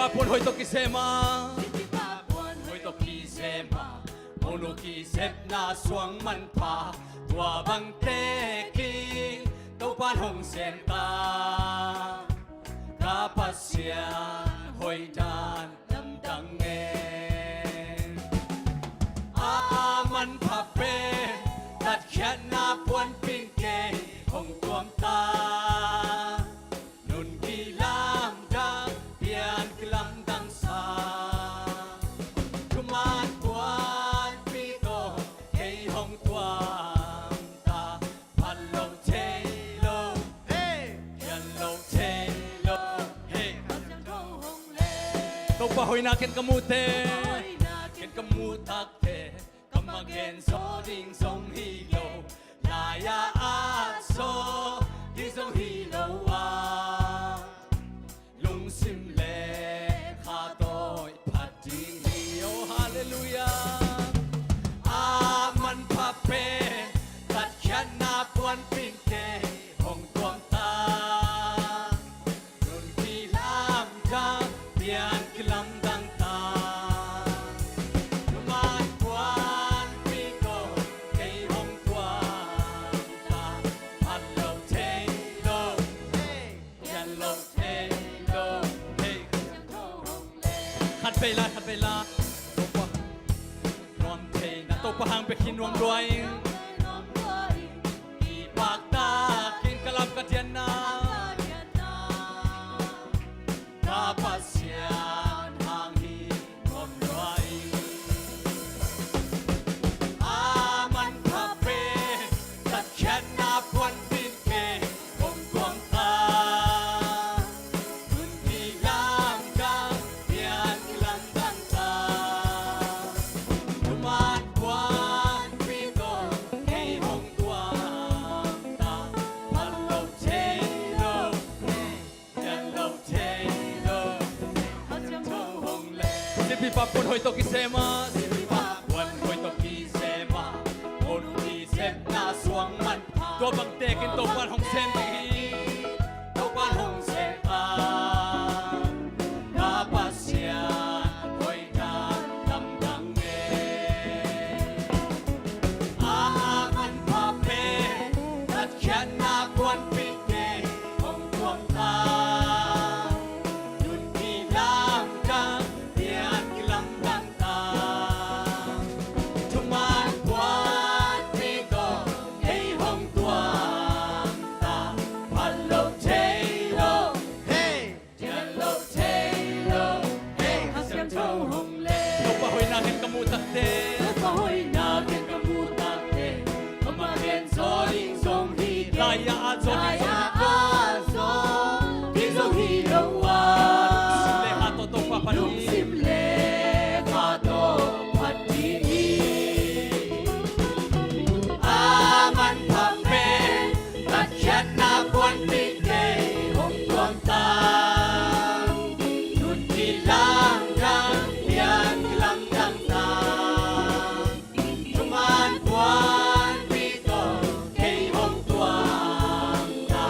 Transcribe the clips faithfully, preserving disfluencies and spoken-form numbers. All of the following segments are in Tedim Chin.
Puan hoih tawh kisem a, puan hoih tawh kisem a, monu kisepna suang manpha, tua bang tekin Topan hong sem ta, ka Pasian hoih dan lamdang ngen. A manpha pen tatkhiatna puanpin kei hong tuam ta, nun kilamdang pian kilamdang sa, thuman puanpi tawh kei hong tuam ta, phat lo thei lo, hey, pian lo thei lo, hey. Topa hoihna ken ka muh teh, ken ka muh tak teh, ka ma gen zaw ding zong hi lo, lai-ah at zaw ding zong hi lo a, lungsim le kha tawh phat ding hi. Oh, halleluiah. A manpha pen tatkhiatna puanpin kei hong tuam ta, nun kilamdang pian kilamdang ta, thuman puanpi tawh kei hong tuam ta, phat lo thei lo, hey, pian lo thei lo, hey. Khat vei la, khat vei la. Topa nuam theihna, Topa hang bek hi nuam lua ing. Kipakta kin ka lam ka dianna, ka Pasian hang hi nuam lua ing. A manpha pen tatkhiatna puanpin kei hong tuam ta, nun kilamdang pian kilamdang ta, thuman puanpi tawh kei hong tuam ta, phat lo thei lo, pian lo thei lo. Silpi pa puan hoih tawh kisem a, silpi pa puan hoih tawh kisem a, monu kisepna suang manpha, tua bang tekin Topan hong sem ding hi. Topan hong sem a, ka Pasian hoih dan lamdang ngen. A manpha pen tatkhiatna puanpin kei hong tuam ta, nun kilamdang pian kilamdang ta, thuman puanpi tawh kei hong tuam ta, phat lo thei lo, hey, pian lo thei lo, hey. Kha Siangtho hong leh. Topa hoihna ken ka muh tak teh, Topa hoihna ken ka muh tak teh, ka ma gen zaw ding zong hi lo, lai-ah at zaw ding zong hi lo a, lungsim le kha tawh Topa phat ding, lungsim le kha tawh phat ding hi. A manpha pen tatkhiatna puanpin kei hong tuam ta, nun kilamdang pian kilamdang ta, thuman puanpi tawh kei hong tuam ta,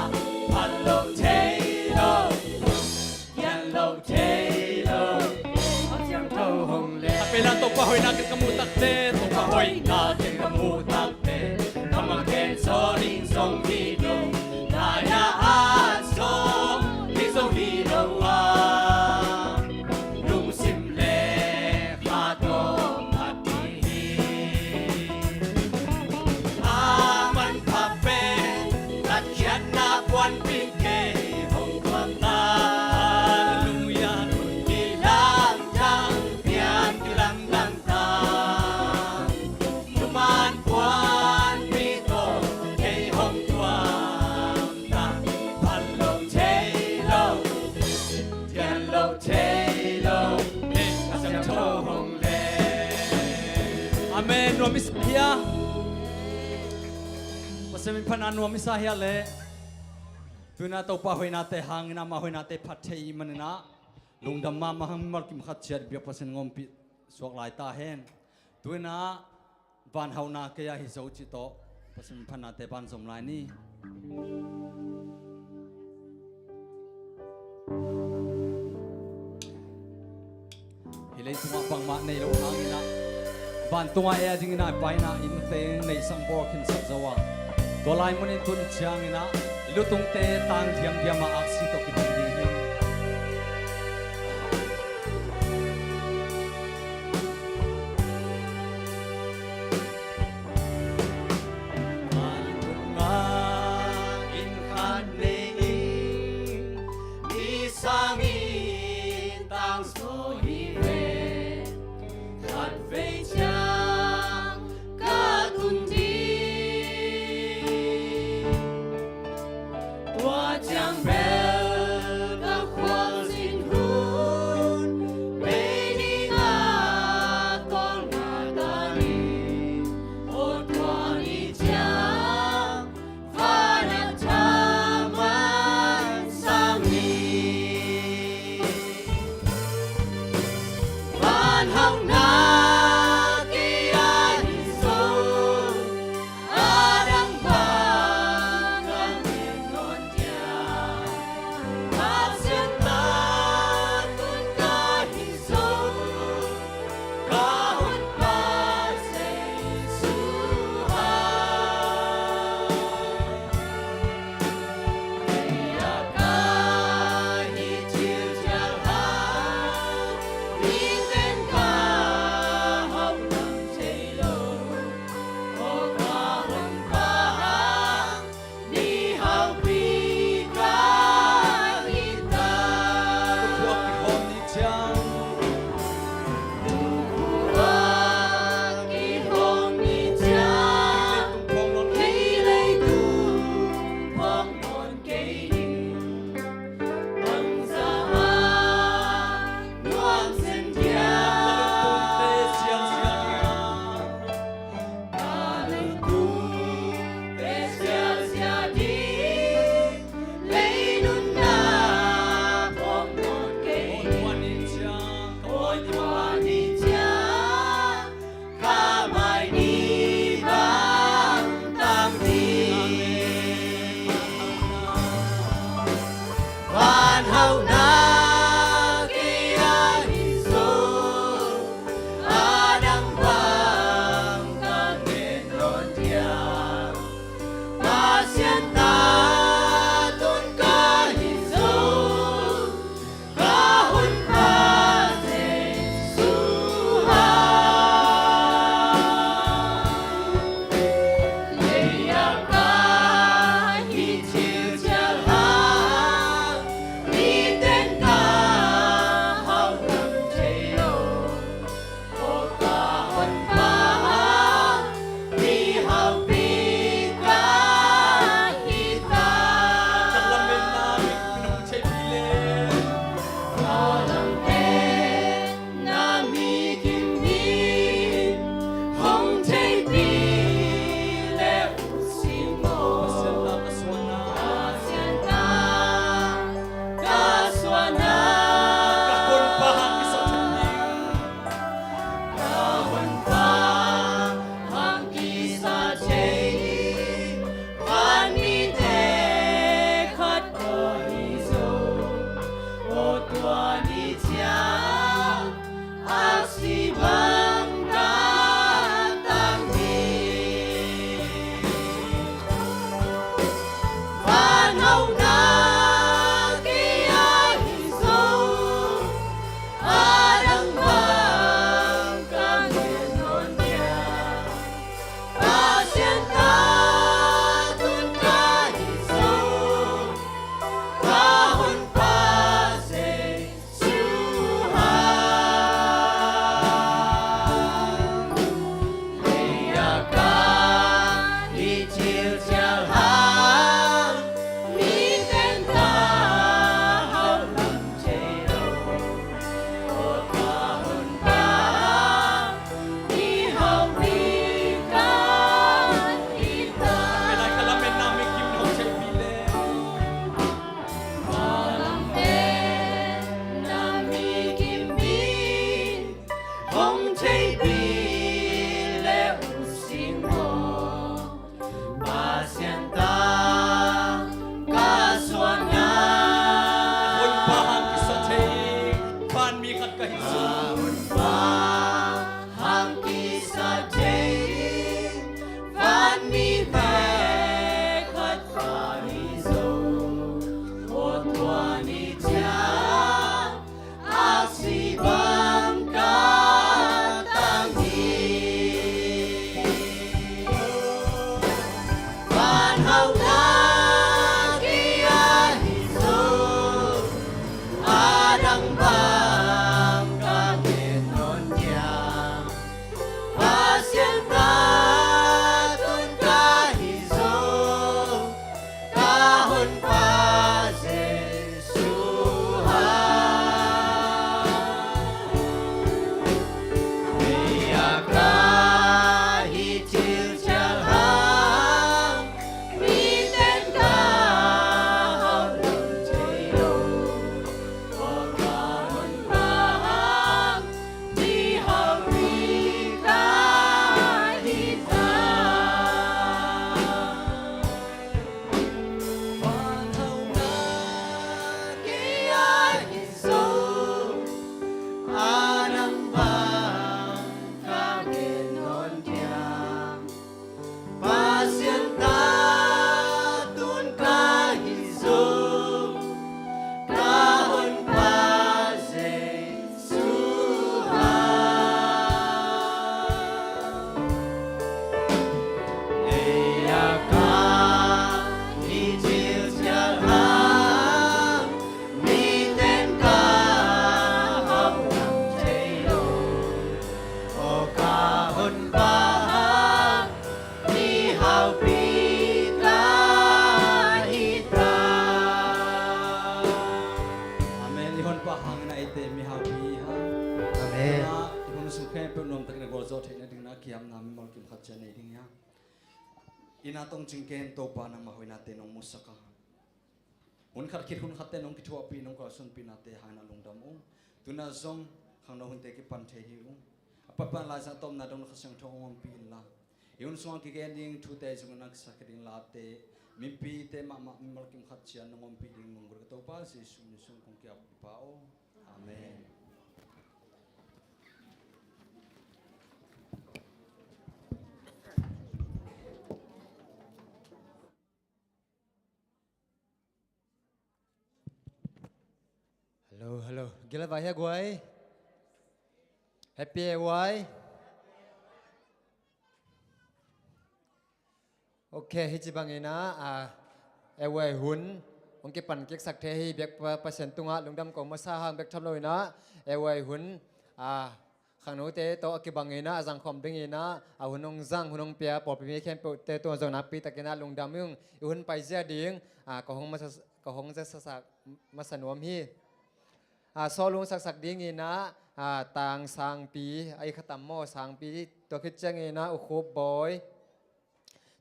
phat lo thei lo, pian lo thei lo. Kha Siangtho hong leh. Khat vei la. Topa hoihna ken ka muh tak teh, Topa hoihna ken ka muh tak teh, ka ma gen zaw ding zong hi lo, lai-ah at zaw ding zong hi lo a, lungsim le kha tawh phat ding hi. A manpha pen tatkhiatna puanpin kei hong tuam ta, halleluiah, nun kilamdang pian kilamdang ta, thuman puanpi tawh kei hong tuam ta, phat lo thei lo, pian lo thei lo, Kha Siangtho hong leh. Amen. Nuam i sa hia? Pasian min phatna nuam i sa hia leh? Tu-in ah Topa hoihnate hangin ah ama hoihnate phat thei i hih manin ah lungdam mahmah hang, mimal kim khat ciat biak Pasian in hong ompih suak lai ta hen. Tu-in ah van hauhna kei a hi zo cih tawh Pasian phatnate ban zom lai ni. Leitungah bangmah nei loh hangin ah, vantungah ei a dingin ah paina inn teng neihsak bawl khinsak zo a, tua lai munin tun ciangin ah i lutungte tang diamdiam ah aksi tawh kibang ding hi. Vantungah inn khat nei ing, mi sangin tang zaw hi ve. Khatvei ciang ka tun ding, tua ciang bel ka khualzin hun bei ding a tawlnga ta ning. Aw tua ni ciang van a thaman sang hi. Van hauhna kei a hi zo, a dang bang ka ngen nawn dia. Pasian ta tun ka hi zo, ka Honpa Jesu ah. Kei a ka hi thil ciang hang, mite'n ka hauh lam thei lo. Aw ka Honpa, mi hauhpi ka hi ta. Lungkhua kihawm ni ciang, lungkhua kihawm ni ciang, kei leitung phawng nawn kei ning. Bangzah a nuam zen dia, ka lungtungte siangsiang ding, ka lungtungte siangsiang ding, lei nunna phawng nawn kei. Aw tua ni ciang, aw tua ni ciang, ka mai ni bang tang ding. Van hauhna kei a hi zo, a dang bang ka ngen nawn dia. Pasian ta tun ka hi zo, ka Honpa Jesu ah. Lei a ka hi thil ciang hang, mite'n ka hauh lam thei lo. Aw ka Honpa, mi hauhpi ka hi ta. Ka lametna mi kim in hong theihpih leh, ka lametna mi kim in hong theihpih leh, u Simaw, Pasian ta ka suan a, Pasian ta ka suan a, ka Honpa hang kisa thei ding, ka Honpa hang kisa thei ding, vanmite khat ahi zo. Aw tua ni ciang, aksi bang ka tang ding. Van hauhna kei a hi zo, a dang bang ka ngen nawn dia. Pasian ta tun ka hi zo, ka Honpa Jesu ah. Lei a ka hi thil ciang hang, mite'n ka hauh lam thei lo. Aw ka Honpa, mi hauhpi ka hi ta. Pen lai ka lametna mi kim in hong theihpih leh, ka lametna mi kim in hong theihpih leh, u Simaw, Pasian ta ka suan a, Honpa hang kisa thei, vanmi khat ka hi zo. Honpa Pahang, mihaupi ka hi ta. Amen. I hun pahang in a eite mihaupi hi hang. Amen. Tuna i hun sung khempeuh nuam takin a gualzawh theihna dingin a kiamna mimal kim khat ciat nei ding hi hang. Inn ah tong cingken Topa nangmah hoihnate nong musak a, hun khat khit hun khatte nong kithuahpih, nong kalsuanpihnate hangin a lungdam ung. Tuna zong khangno hunte kipan thei hi ung. A patpat Lai Siangtho tawpna dong Kha Siangtho hong ompih inla, i hun sungah kigen ding thute zong nang kisakkhia ding late, mipite mahmah mimal kim khat ciat nong ompih ding lunggulh ka Topa Jesuh min sung kong ki-ap hi Pa aw. Amen. Hello, hello. Gila vai hia guai. Happy e wai. Ok, hi ci bangin ah, ah, e wai hun hong kipan kiksak thei hi, biak pa, Pasian tungah lungdam ko masa hang bek tham lo in ah, e wai hun, ah, khangnote tawh a kibangin ah, a zangkhawm dingin ah, a hun hong zang, hun hong pia, pawlpi mi khempeuhte tungah zong nakpi takin ah lungdam ung. I hun paizia ding, ah, ka hong masa, ka hong zasak masa nuam hi. Ah, sawlung saksak dingin ah, ah, tang sangpi, a i khatam maw sangpi, tua khit ciangin ah ukhup bawi.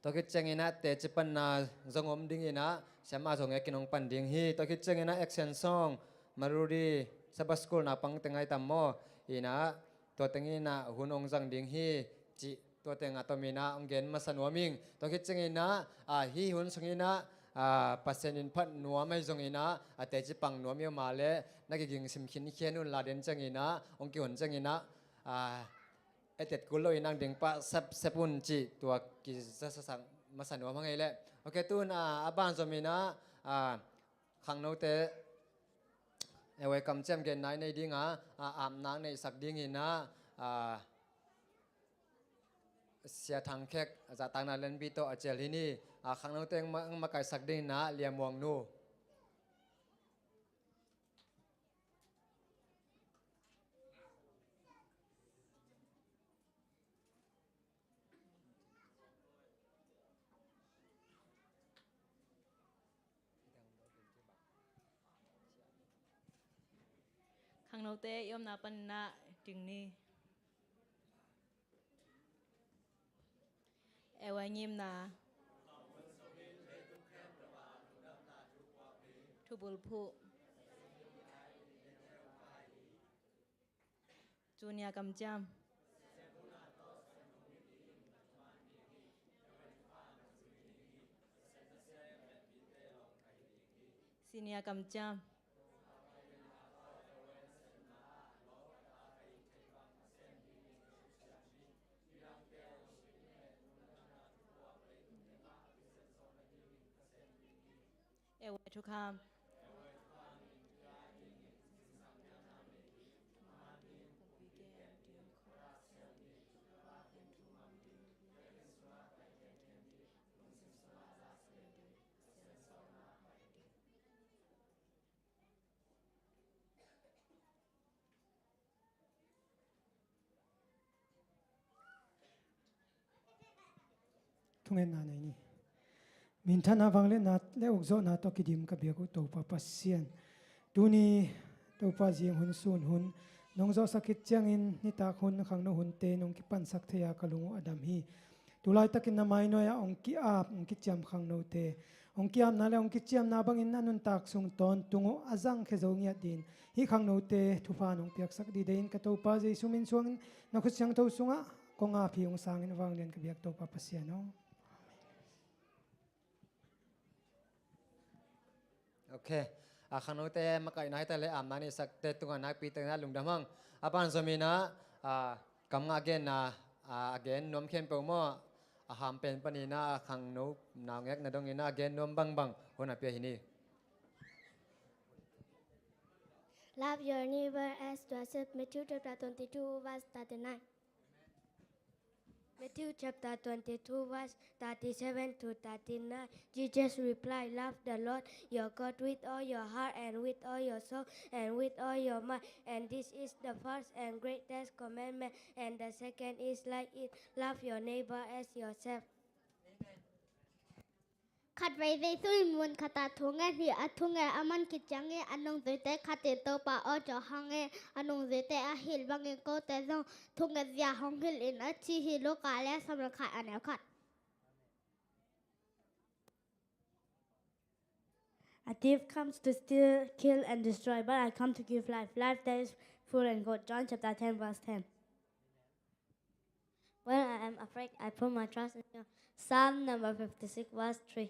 Tua khit ciangin ah teci panna zong om dingin ah, siamah zong e kinong pan ding hi. Tua khit ciangin ah action song, Maruri, Sabbath School naupangte ngai tam maw? In ah, tua tengin ah hun hong zang ding hi, cih tua teng a tomin ah hong gen masa nuam ing. Tua khit ciangin ah, ah, hih hun sungin ah, ah, Pasian in phat nuam ahi zongin ah, a teci pang nuam i om a leh, na kiging sim khinkhia un la den ciangin ah, hong kihon ciangin ah, ah, etet kul loin ang ding pah sepsep un cih tua kizasak masa nuam hang ei leh. Ok, tun, ah, a ban zomin ah, ah, khangnote, e wai kamciam gen nai nei ding a, ah, apna neihsak dingin ah, ah, Sia Thang Khek, zahtakna lenpi tawh a cial hi ni, ah, khangnote ang ma-, ang makaisak dingin ah Lia Muang Nu. Khangnote i omna panin ah ding ni. E wai ngimna. Thubulphuh. Junior kamciam. Senior kamciam. E wai thukham. Thungetna nei ni. Minthanna, vangliatna le ukzawhna tawh kidim ka biak uh Topa Pasian, tuni Topa zing hun sun hun nong zawhsak khit ciangin nitak hun khangno hunte nong kipansak thei a ka lung uh a dam hi. Tulaitakin na mainuai-ah hong ki-ap, hong kiciam khangnote, hong ki-apna le hong kiciamna bangin a nuntak sung tawntung uh a zangkhia zo ngiat dingin hih khangnote thupha nong piaksak dih deihin ka Topa Jesu min suangin na khut siangtho sungah kong ap hi. Hong sangin vanglian ka biak Topa Pasian aw. Ok. A khangnote makaihna hi ta le apna neihsakte tungah nakpi takin ah lungdam hang. A ban zomin ah, a, kam ngah genna, a, a gen nuam khempeuh maw, a ham pen panin ah a khangno naungek na dongin ah a gen nuam bangbang hun a pia hi ni. Love your neighbor as yourself, Matthew chapter twenty-two, verse thirty-nine. Matthew chapter twenty-two, verse thirty-seven to thirty-nine. Jesus replied, "Love the Lord your God with all your heart and with all your soul and with all your mind. And this is the first and greatest commandment. And the second is like it, love your neighbor as yourself." Khatvei Jesu in mun khatah thungen hi. A thungen a man khit ciangin a nungzuite khat in, "Topa aw, Johan in a nungzuite a hilh bangin kote zong thunget zia hong hilh in," a ci hi. Luka a lian sawm le khat, a neu khat. A thief comes to steal, kill, and destroy, but I come to give life, life that is full and good. John chapter ten, verse ten. When I am afraid, I put my trust in you. Psalm number fifty-six, verse three.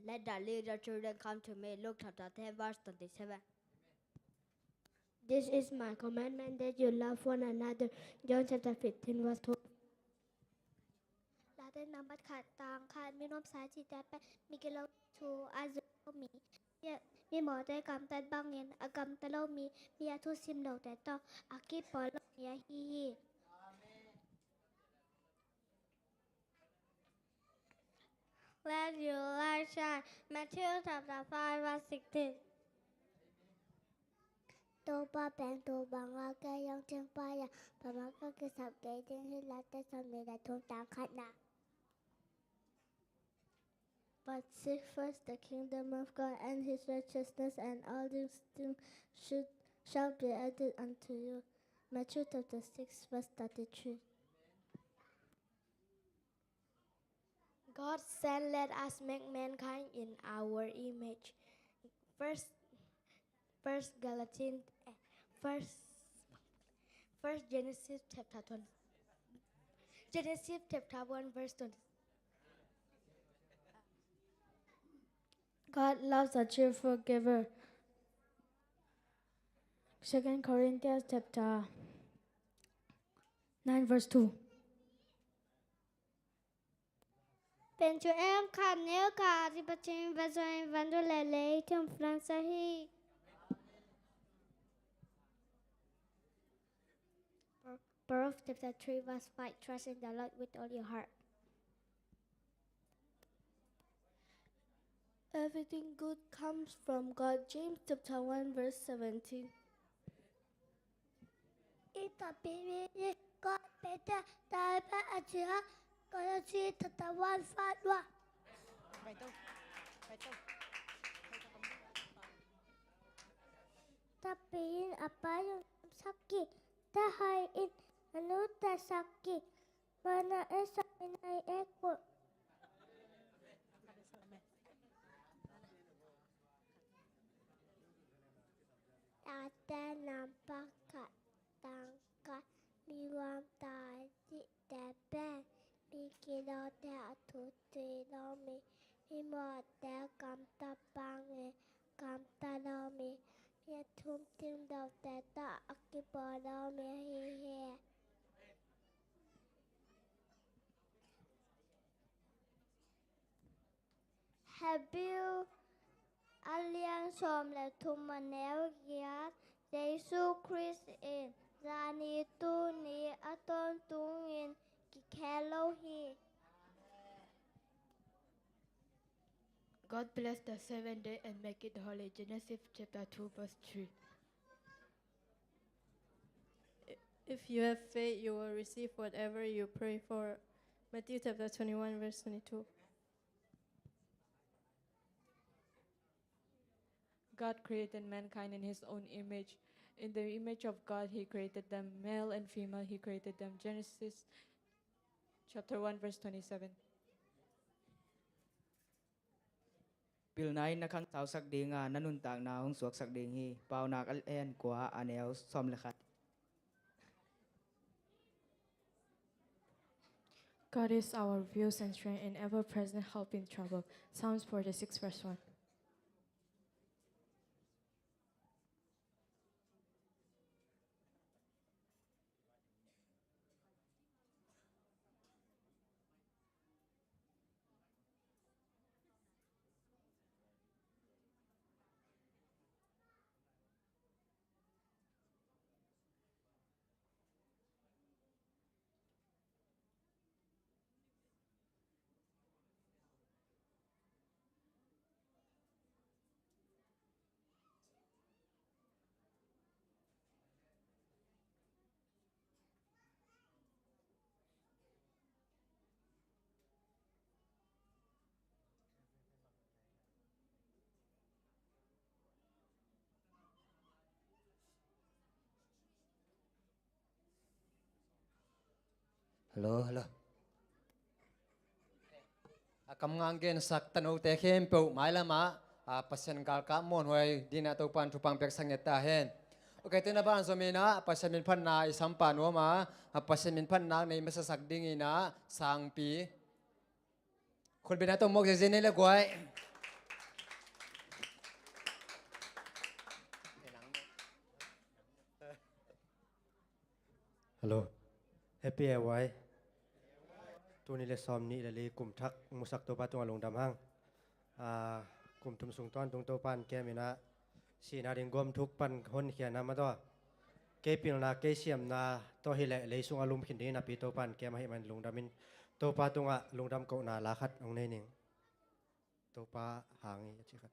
Let the little children come to me. Luke chapter ten, verse twenty-seven. This is my commandment, that you love one another. John chapter fifteen, verse twelve. Late nambat khat, tang khat, mi nuamsa cihte pen mi gilo thu a zui lo mi, mi, mimawte gamtat bangin a gamta lo mi, mi a thusim lote tawh a kipawl lo mi ahi hi. Let your light shine. Matthew chapter five, verse sixteen. Topa pen tua banga kei hong theng pai a, bangmah ka kisap kei ding hi. Late sawmnih le thum, tang khatna. But seek first the kingdom of God and his righteousness, and all these things should, shall be added unto you. Matthew chapter six, verse thirty-three. God said, "Let us make mankind in our image." First, First Galatians, eh, First, First Genesis chapter twenty. Genesis chapter one, verse twenty. God loves a cheerful giver. Second Corinthians chapter nine, verse two. Pen thu em khat neu khat i Pathian va zuan in van du leh lei thum flan sa hi. Proverbs chapter three, verse five. Trust in the Lord with all your heart. Everything good comes from God. James chapter one, verse seventeen. I tapipi in God pete taipe a ci a, Galati chapter one, verse one. Tapipi in a pa zong sak hi, tahai in a nute sak hi. Mana e sa in ai ek pun. Tate nampak khat tang khat, mi huam tai cihte pen mi kilote a thu tui lo mi, mi mawte gamta bangin gamta lo mi, mi a thum ting dote tawh a kibawl lo mi ahi hi. Hebrew a lian sawm le thum, a neu giat. Jesu Khrist in zani tuni a tawntungin kikhel lo hi. God bless the seventh day and make it holy. Genesis chapter two, verse three. If you have faith, you will receive whatever you pray for. Matthew chapter twenty-one, verse twenty-two. God created mankind in his own image. In the image of God, he created them. Male and female, he created them. Genesis chapter one, verse twenty-seven. Pilna in na khangsak ding a, na nuntakna hong suaksak ding hi. Paunak a lian kua, a neu sawm le khat. God is our refuge and strength, an ever-present help in trouble. Psalms forty-six, verse one. Hello, hello. A kam ngang gensak tanote khempeuh mailamah, a, Pasian galkap muanhuai dingin ah Topan thupha piaksak ngiat ta hen. Ok, tuna ban zom in ah Pasian min phatna i sampah nuam a, a, Pasian min phatna nei masasak dingin ah sangpi. Khutbetna tawh mawk ziazia nei le guai. Hello. Happy A Y. Tuni le sawm nih le li kum thak musak Topa tungah lungdam hang. Ah, kum thum sung tawntung Topan kem in ah sihna ding gawm thuk pan honkhia na mah tawh, kei pilna kei siamna tawh hi leh lei sungah lum khin ding napi Topan kem ahih man lungdam in, Topa tungah lungdam kohna la khat hong nei ning. Topa hang hi a ci khat.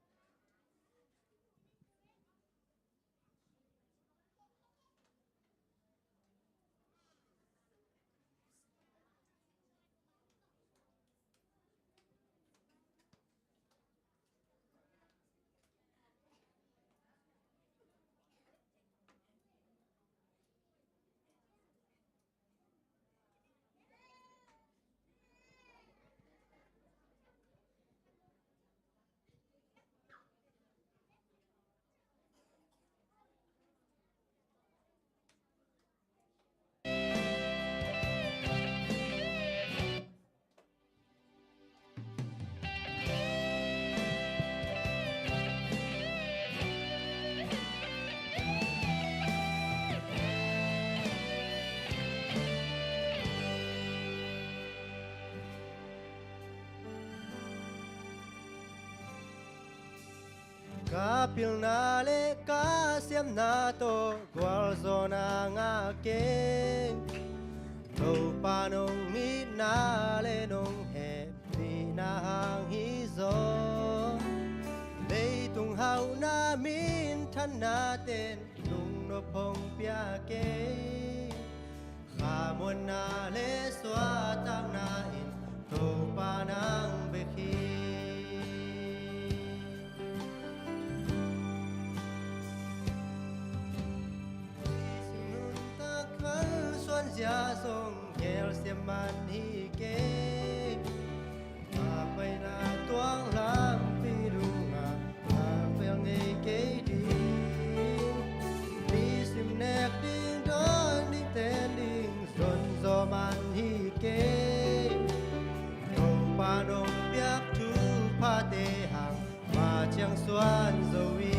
Ka pilna le ka siamna tawh gualzawhna ngah kei. Topa nong itna le nong hehpihna hang hi zaw. Leitung hauhna minthanna ten lungnop hong pia kei. Khamuanna le suahtakna in Topa nang bek hi. Nuntak kalsuan zia zong gelsiam man hi kei. Ka paina tuang lampi lungah ka pial ngei kei ding. Nisim nek ding dawn ding ten ding zon zaw man hi kei. Topa nong piak thuphate hang ma ciang suan zo hi.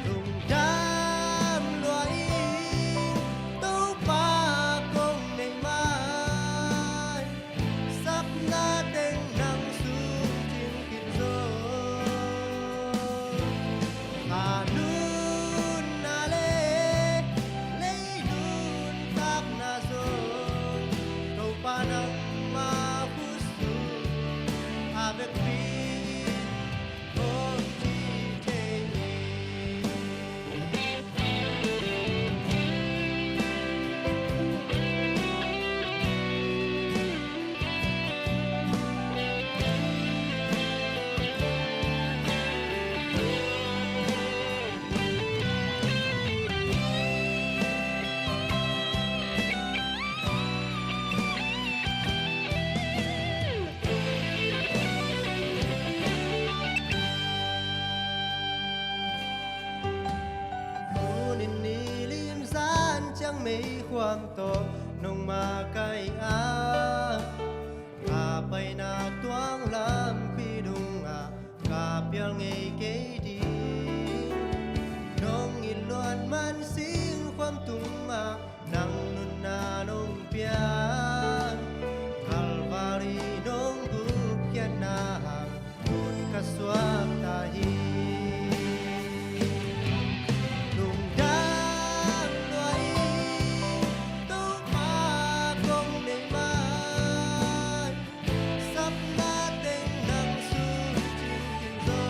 Lungdam lua ing, Topa kong nei mai. Sapna teng nang sung cing khin zo. Kha nunna le lei nuntakna zong Topa nangmah khut sung a vekpi in kong ci thei hi. Tuni ni lim zan ciang meikhuam tawh nong makaih a, ka paina tuang lampi dungah ka pial ngei kei ding. Nong it luat man singkhuam tungah nang nunna nong piak. Kalvari nong gupkhiatna hang nun ka suak ta hi. Lungdam lua ing, Topa kong nei mai. Sapna teng nang sung cing khin zo.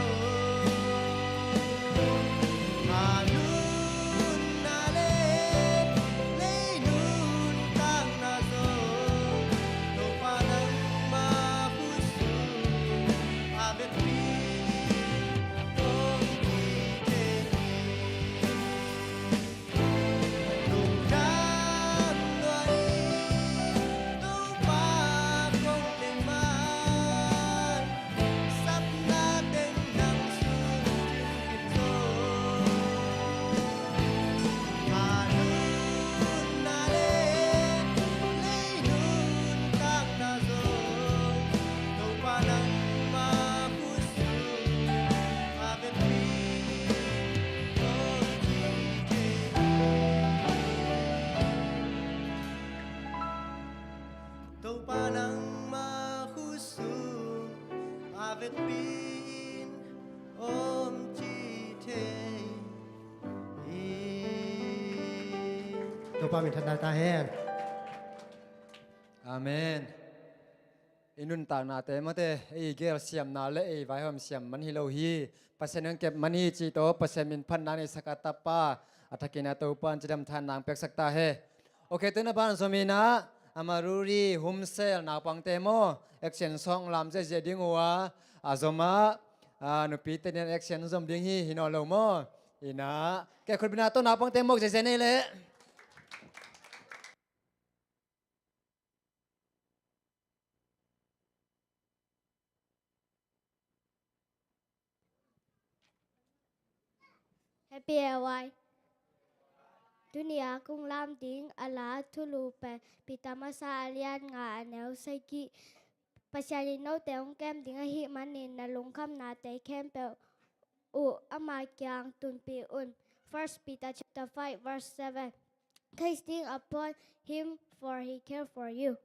Topa min thanna ta hen. Amen. I nuntaknate mate, ei gelsiamna le ei vaihawm siam man hi lo hi. Pasian hong kep man hi ci tawh Pasian min phatna nei sak a tapa a thakin a Topa in cidam than nang peksak ta he. Ok, tuna ban zom inah Amaruri Humsel naupangte maw, action song lam ziahziah ding uh a, a zom ah, a, nupite nin action zom ding hi, hi nawn lo maw? Inah ke khutbina tawh naupangte maw, ziahziah nei leh. Happy A Y. Tuni a kong lam ding a la thulu pen Peter Masa a lian nga a neu sagih. Pasian in note hong kem ding ahih manin na lungkhamnate khempeuh uh ama kiang tunpih un. First Peter chapter five verse seven. Casting upon him, for he care for you.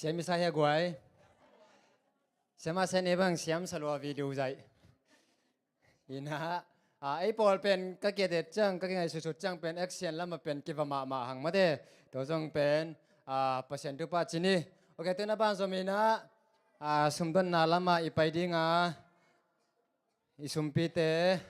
Siam i sa hia guai? Siam a sen i bang siam sa lua video zaih. Ina, a, ei pawl pen ka kiatet ciang, ka kingaihsutsut ciang pen action lama pen kiva mahmah hang mate. Tua zong pen, a, Pasian thupha ci ni. Ok, tuna ban zom ina, a, sumdonna lama i pai dinga, i sumpite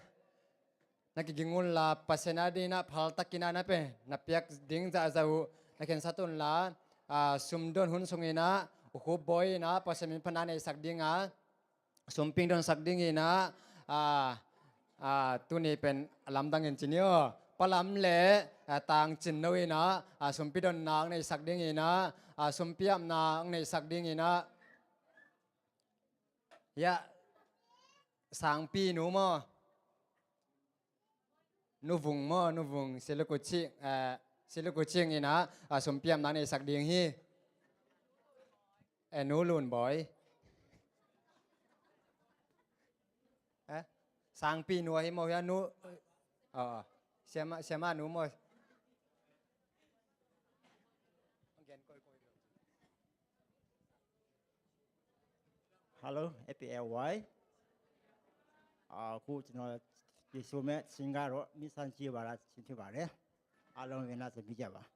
na kiging unla, Pasian a dingina phaltakina na pen na piak ding zahzah uh na khensat unla, a, sumdon hun sungina ukhup bawi ina Pasian min phatna neihsak dinga sumping donsak dingina, a, a, tuni pen lamdangin ci ni aw. Palam le, a, tangcin no ina, a, sumpi donna ang neihsak dingina, a, sumpi apna ang neihsak dingina. Ya, sangpi nu maw? Nuvung maw, nuvung, silukucing, eh, silukucing ina, a, sumpi apna neihsak ding hi. Eh, nu lun bawi. Eh, sangpi nu ahi maw hia nu? Oh, siama, siama nu maw? Hello, A P L Y. ။အခုကျွန်တော်ယေရှုမက်စင်ကားတော့မီးစံချီပါလား ဆင်ချီပါတယ်။အားလုံးလည်းနားဆင်ပေးကြပါ။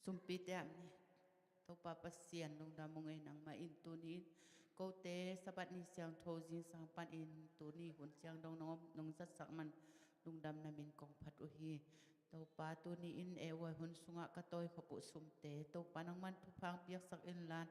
Sumpite ah ni. Topa Pasian lungdam ung ei, nangmah in tuni in kote Sabbath ni siangtho zingsang panin tuni hun siang dong nong, nong zatsak man lungdam na min kong phat uh hi. Topa tuni in ei huai hun sungah ka tawi khop uh sumte Topa nangman thupha hong piaksak inla,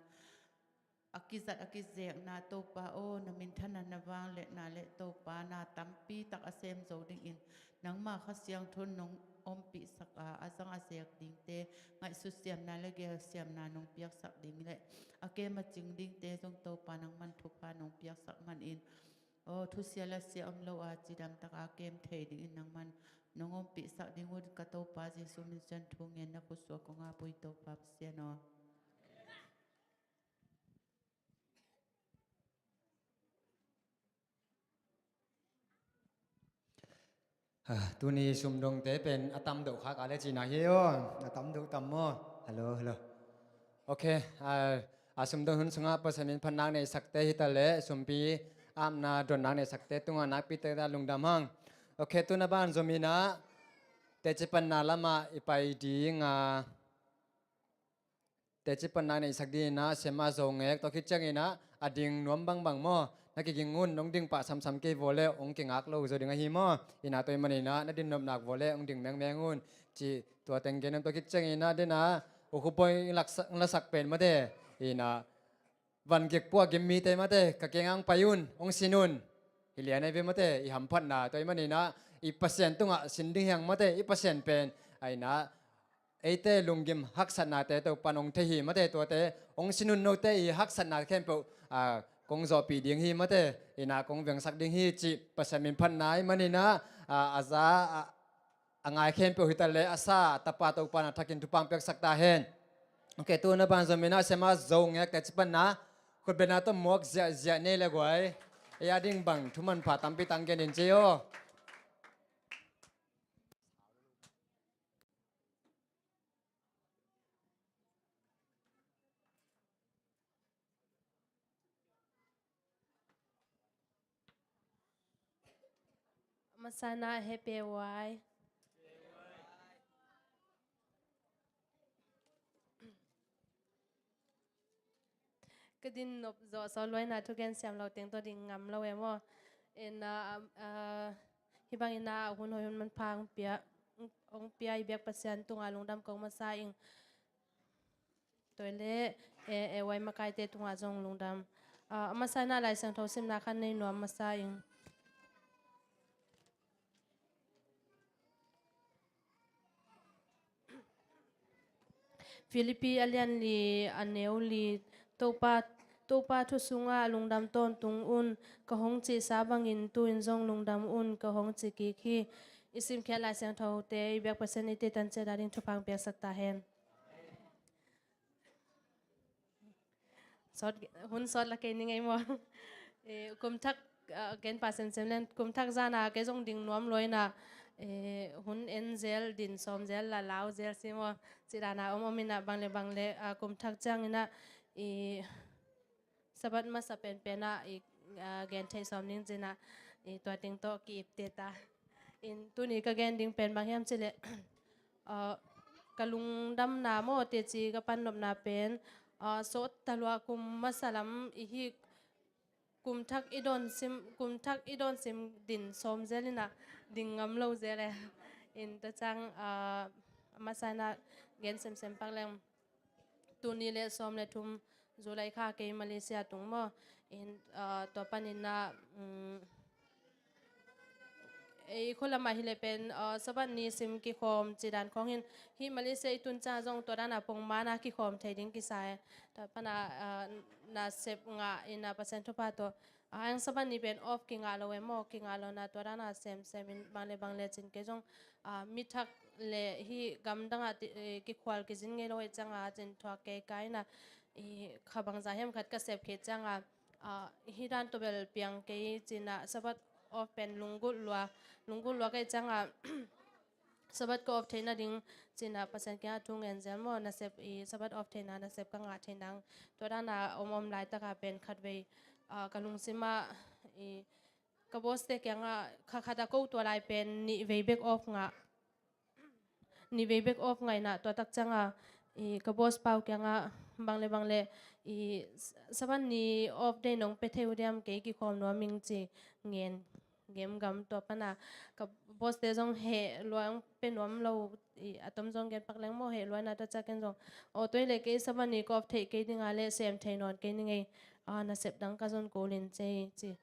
a kizat a kizekna Topa aw, na minthanna na vangliatna le Topa na tampi tak a sem zo dingin nangma Kha Siangtho nong ompihsak a, a zang a zek dingte, ngaihsut siamna le gel siamna nong piaksak ding le a kem a cing dingte zong Topa nangman thupha nong piaksak manin, aw, thusia lasia om lo a cidam taka kem thei dingin nangman nong ompihsak ding uh ka Topa Jesu min suang thu ngen na khut suak kong ap uh hi Topa Pasian aw. Ah, tuni sumdongte pen a tam deuh khak a le cina hi aw. A tam deuh tam maw? Hello, hello. Ok, ah, a sumdong hun sungah Pasian min phatna neihsakte hi ta leh sumpi apna donna neihsakte tungah nakpi tak lungdam hang. Ok, tuna ban zom inah teci panna lamah i pai ding a, teci panna neihsak ding inah Sema Zo Ngek, tua khit ciang inah a ding nuam bangbang maw, na kiging un, nong ding pah samsam kei vua le hong kingak lo zo ding ahi maw. Inah tua ahih manin ah na din nopna vua le hong ding mengmeng un, cih tua teng gen un. Tua khit ciang inah den a U Khup Bawi lasak, lasak pen mate, inah van gik pua gim mite mate, ka kiangah hong pai un, hong sin un. Hi lian ahi ve mate, i hamphatna tua ahih manin ah i Pasian tungah sin ding hi hang mate, i Pasian pen a inah eite lunggim haksatnate Topan hong thei hi mate, tuate hong sin un, note i haksatna khempeuh, ah, kong zawhpih ding hi mate, inah kong vengsak ding hi cih Pasian min phatna ahih manin ah, ah, a za, ah, a ngai khempeuh hi ta leh a sa a Tapa Topan a thakin thupha hong piaksak ta hen. Ok, tuna ban zom inah Sema Zo Ngek teci panna khutbetna tawh muak ziahziah nei le guai. Ei a ding bang thu manpha tampi tak gen in ci aw. Masa in ah hehpih huai. Ka din nop zawh sawt lua inah thugen siam lo teng tawh ding ngam lo e maw. Inah, ah, hih bang inah hun hoih hun manpha hong pia, hong pia i biak Pasian tungah lungdam kong masa ing. Tua leh, eh, eh, huai makaite tungah zong lungdam. Ah, a masa inah Lai Siangtho simna khat nei nuam masa ing. Filipi a lian li a neu li, Topa, Topa thu sungah lungdam tawntung un, ka hong cihsa bangin tu-in zong lungdam un, ka hong ci kik hi. I simkhiat Lai Siangthote i biak Pasian eite tan ciat a ding thupha hong piaksak ta hen. Sawt, hun sawt la kei ni ngei maw? Eh, kum thak, ah, ken pa semsem len, kum thak zana kei zong ding nuam lua inah, eh, hun en zel, din sawm zel, la lau zel si maw? Ci dana om om inah bang le bang le, ah, kum thak ciang inah, i Sabbath masa penpen ah, i, ah, gen thei sawm ning ci inah, i tua teng tawh ki-ipte ta. In tuni ka gen ding pen bang hiam cih leh, ah, ka lungdamna maw teci ka pan nopna pen, ah, sawt ta lua kum masa lam i hih kum thak i dawn sim, kum thak i dawn sim din sawm zel inah ding ngam lo zel e. In tua ciang, ah, a masa inah gen semsem pak leng. Tul nih le sawm le thum July kha kei Malaysia tung maw. In, ah, tua panin ah, um, ei khua lamah hi le pen, ah, Sabbath ni sim kikhawm ci dan khawng hin, hih Malaysia i tun ciang zong tua dana pongmana kikhawm thei ding kisa e. Tua pana, ah, nasep ngah ina Pasian thupha tawh, ah, ang Sabbath ni pen off kingah lo e maw, kingah lo na tua dana semsem in bang le bang le cin kei zong, ah, mi thak le hih gamdangah ti, eh, kikhual kizin ngei lo e cianga cin thuak kei ka ina, i kha bangza hiam khat ka sep khit cianga, ah, hih dan tawh bel piang kei cina Sabbath off pen lunggulh lua, lunggulh lua kei cianga, Sabbath ka off theihna ding cina Pasian kiangah thu ngen zel maw, nasep i Sabbath off theihna nasep ka ngah theih nang. Tua dana om om laitaka pen khatvei, ah, ka lungsimah i ka boss te kiangah kha khata ko tua lai pen nih vei bek off ngah. Nih vei bek off ngah ina tua tak cianga, i ka boss pau kiangah bang le bang le i Sabbath ni off day nong pe thei uh diam, kei kikhawm nuam ing ci ngen gemgam. Tua pana ka boss te zong heh lua, pe nuam lo, i a tom zong gen pak leng maw, heh lua ina, tua ciang ken zong, aw, tua hi leh kei Sabbath ni ka off theih kei dinga le sem thei nawn kei ning ei, a, nasep dang ka zon kul in ci, ci.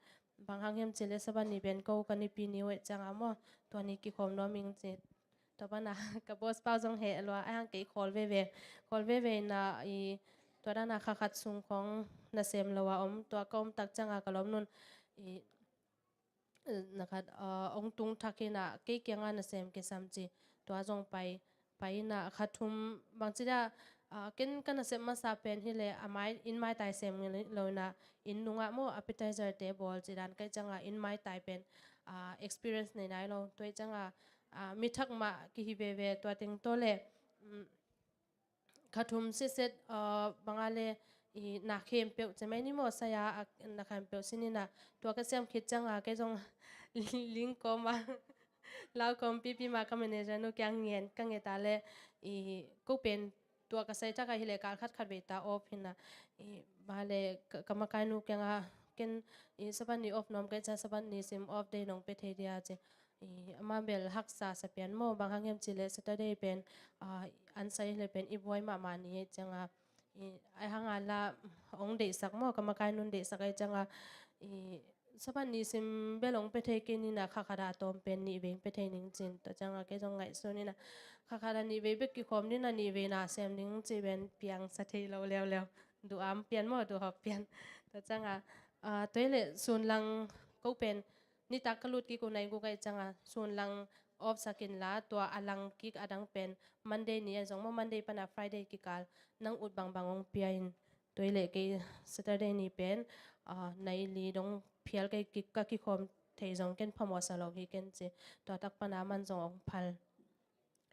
Bang hang hiam ci le Sabbath ni pen ko ka nipi ni uh ei cianga maw, tua ni kikhawm nuam ing ci. Tua pana ka boss pau zong heh lua, a hang kei khawl veve, khawl veve ina i tua dana kha khat sung khong nasem lo a om, tua ka om tak cianga ka lawm nun i na khat, ah, ong tung thak ina kei kianga nasem kisam ci. Tua zong pai, pai ina kha thum bangci dia, ah, ken ka nasep masa pen hi le a mai, inn maitai sem lo ina inn nungah maw appetizer te bawl ci dan kai cianga inn maitai pen, ah, experience nei nai lo. Tua i cianga, ah, mi thak mah kihi veve tua teng tawh le, mm, kha thum siset, ah, banga le i na khempeuh ci mai ni maw, saya a na khempeuh sin ina tua ka siam khit cianga kei zong ling kawma lau kawm pipi ma ka manager nu kiang ngen, ka nge ta le i ko pen tua ka sai thak a hi le kal khat khat vei ta off hina, i ba le ka, ka makai nu kianga ken i Sabbath ni off nuam kei cia, Sabbath ni sim off day nong pe thei dia ci. I ama bel haksa sa pian maw, bang hang hiam ci le Saturday pen, ah, an sai le pen i buai mahmah ni ei cianga, i ai hanga la ong deihsak maw, ka makai nun deihsak ei cianga, i Sabbath ni sim bel ong pe thei kei nina kha khat a tawm pen nih vei pe thei ning cin. Tua cianga kei zong ngaihsun ina kha khat a nih vei bek kikhawm nina nih vei na sem ning ci pen piang sa thei lo leuleu. Duh am pian maw, duh hawk pian. Tua cianga, ah, tua hi le sun lang ko pen nitak ka lut kik uh nai guk ai cianga sun lang off sak inla tua a lang kik a dang pen Monday ni ai zong maw, Monday pana Friday kikal nang ut bangbang ong pia in. Tua hi le kei Saturday ni pen, ah, nai li dong phial kei kik, ka kikhawm thei zong ken phamawh sa lo hi ken ci. Tua tak pana man zong ong phal.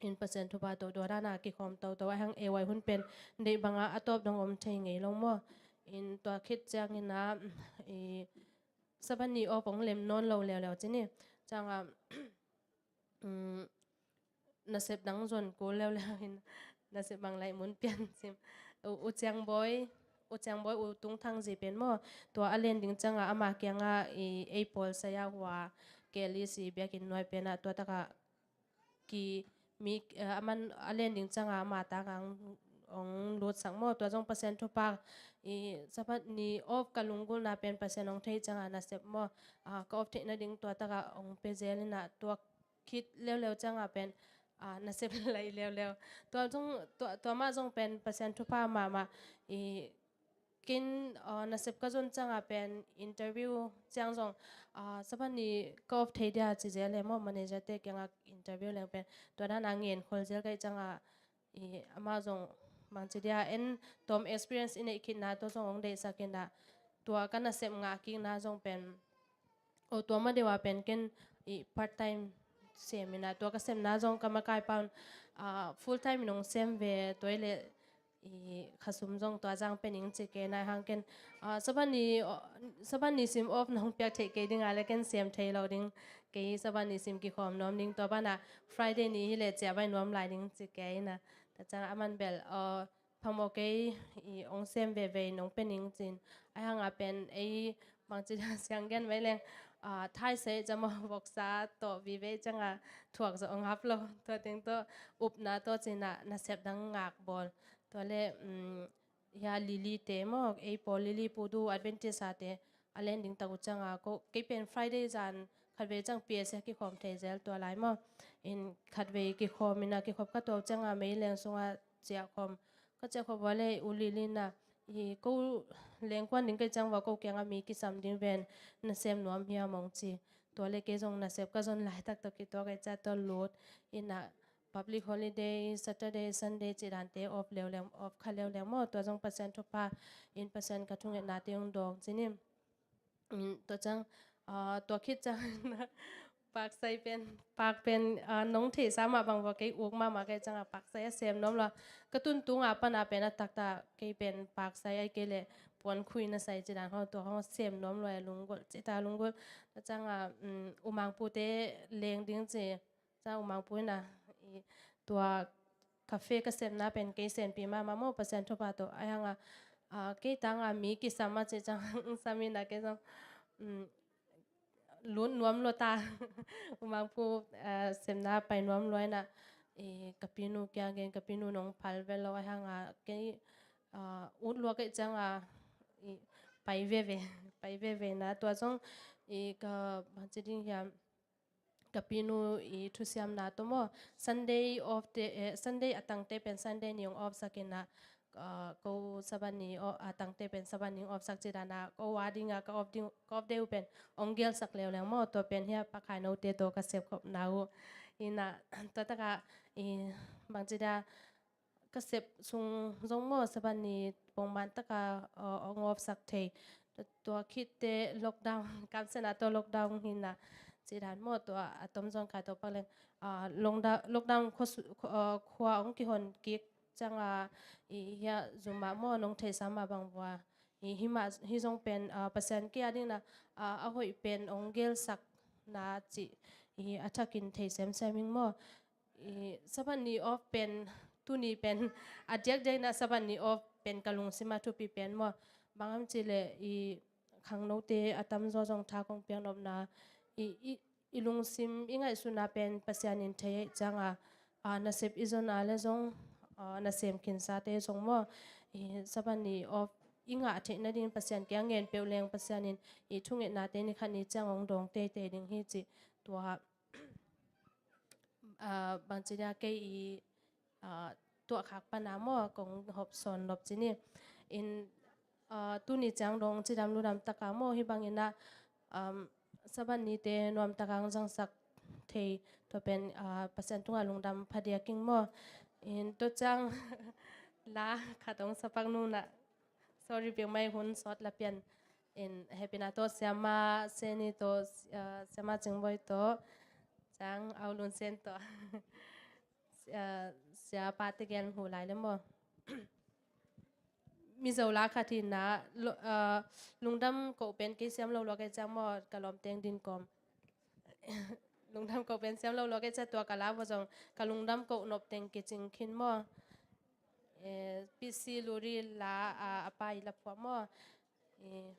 In Pasian thupha tawh tua dana kikhawm toto a hang ei wai hun pen deih banga a tawp dong om thei ngei lo maw. In tua khit ciangina, i Sabbath ni off ong lem nawn lo leuleu ci ni. Cianga, um, nasep dang zon kul leuleu in nasep bang lai mun pian sim. U, U Ciang Bawi, U Ciang Bawi, U Tung Thang zi pen maw. Tua a len ding cianga ama kianga i ei pawl saya hua Kelly si biakin nuai pena tua taka ki mi, eh, aman a len ding cianga ama taka ong, ong lutsak maw. Tua zong Pasian thupha i Sabbath ni off ka lunggulhna pen Pasian ong thei cianga nasep maw. Ah, ka off theihna ding tua taka ong pe zel ina tua khit leuleu cianga pen, ah, nasep lai leuleu. Tua zong, tua, tua mah zong pen Pasian thupha mahmah i ken, ah, nasep ka zon cianga pen interview ciang zong, ah, Sabbath ni ka off thei dia ci zel le maw, manager te kianga interview leng pen tua dana ngen khol zel kai cianga i ama zong bangci dia en tom experience i neih khitna tua zong ong deihsak ina tua ka nasep ngah kikna zong pen, o, tua ma deuha pen ken i part time sem ina tua ka semna zong ka makai paun, ah, full time in ong sem ve tua hi le i khasum zong tua zang pe ning ci kei nai hang ken, ah, Sabbath ni, o, Sabbath ni sim off nong piak theih kei dinga le ken sem thei lo ding, kei Sabbath ni sim kikhawm nuam ding, tua pana Friday ni hi le ciah vai nuam lai ding ci kei ina. Tua cianga aman bel, o, phamawh kei i ong sem veve nong pe ning cin. Ai hanga pen ei bangci siang gen mai leng, ah, thaisei cama voksa tawh vive cianga thuak zaw ong hap lo. Tua teng tawh upna tawh cina nasep dang ngak bawl. Tua le, um, hia Lily te maw, ei pawl Lily Pudu Adventist a te a len ding tak uh cianga ko, kei pen Friday zan khatvei ciang P S a kikhawm thei zel tua lai maw. In khatvei kikhawm ina kikhop ka tuau cianga mei leng sunga ciah khawm, ka ciah khawm vua le U Lily na, i ko lengkuan ding kei ciang vua ko kianga mi kisam ding ven, nasem nuam hiam ong ci. Tua le kei zong nasep ka zon lai tak tawh kituak ai cia tua lut ina public holiday, Saturday, Sunday ci dante off leuleu, off kha leuleu maw. Tua zong Pasian thupha in Pasian ka thungetnate ong dawng ci ni. Mm, tua ciang, ah, tua khit ciang paksai pen, pak pen, ah, nong theihsa mah bang vua kei uk mahmah kei cianga paksai a sem nuam lo. Ka tun tunga pana pen a takta kei pen paksai ai kei le puan khui na sai ci dan hong tua hong sem nuam lo a lunggulh ci ta lunggulh. Tua cianga, mm, U Mangpu te leng ding ci. Ca U Mangpu ina i tua cafe ka sepna pen kei senpi mahmah maw, Pasian thupha tawh. Ahi hanga, ah, kei tanga mi kisam a cih ciang sam in a kei zong, um, lut nuam lua ta. U Mangpu, ah, sepna pai nuam lua in a, i, ka pinu kiangah, ka pinu nong phal vet lo, ahi hanga kei, ah, ut lua kei cianga, i, pai veve, pai veve na tua zong, i, ka bangci ding hiam, ka pinu i thusiamna tawh maw, Sunday off te, eh, Sunday a tangte pen Sunday ni hong off sak in a, ah, ko Sabbath ni o-, a tangte pen Sabbath ni hong off sak ci dan a, ko a dinga ka off ding, ka off day uh pen hong gelsak leuleu maw, tua pen hia Pa Khai Note tawh ka sepkhopna uh. Ina, tua taka, i, bangci dia, ka sep sung zong maw, Sabbath ni pongman taka, uh, hong off sak thei. Tua, tua khitte lockdown, kamsiatna tawh lockdown hi na, ci dan maw, tua a tom zong khai tawh pak leng, uh, lockdown, lockdown khua su-, khua, uh, khua hong kihon kik cianga, i, hia Zoom ah maw, nong theihsa mah bang vua, i, himah, hi zong pen, uh, Pasian kei a dingin a, uh, a hoih pen hong gelsakna cih, i, a thakin thei semsem ing maw. I, Sabbath ni off pen, tuni pen, a diakdiak in a Sabbath ni off pen ka lungsim a thupi pen maw. Bang hiam cih leh, i, khangnote a tamzaw zong tha kong piaknopna, i, i, i lungsim i ngaihsutna pen Pasian in thei ahih cianga, a, nasep i zon a le zong, a, nasem khinsate zong maw, i, Sabbath ni off i ngah theih nading Pasian kiang ngen peuh leng Pasian in i thungetnate ni khat ni ciang hong dawng teitei ding hi cih tua, ah, bangci dia kei i, ah, tuahkhak pana maw, kong hawm sawn nop ci ni. In, ah, tuni ciang dong cidam ludam taka maw, hih bangin a, um, Sabbath nite nuam taka hong zangsak thei, tua pen, ah, Pasian tungah lungdam phadiak ing maw. In tua ciang la khat hong sapak nuna. Sorry, piang mai hun sawt la pian. In hehpihna tawh Siama Seni tawh, ah, Siama Cingvoi tawh, ciang Au Lun Sen tawh, ah, Siapa Te Gen hu lai le maw. Mizo la khat hi na, lo-, ah, lungdam koh pen kei siam lo lua kei ciang maw, ka lawm teng din kawm. Lungdam koh pen siam lo lua kei ciang tua ka la vua zong, ka lungdam koh nop teng kicing khin maw. Eh, P C Luri la, ah, a pa i la phuah maw. Eh.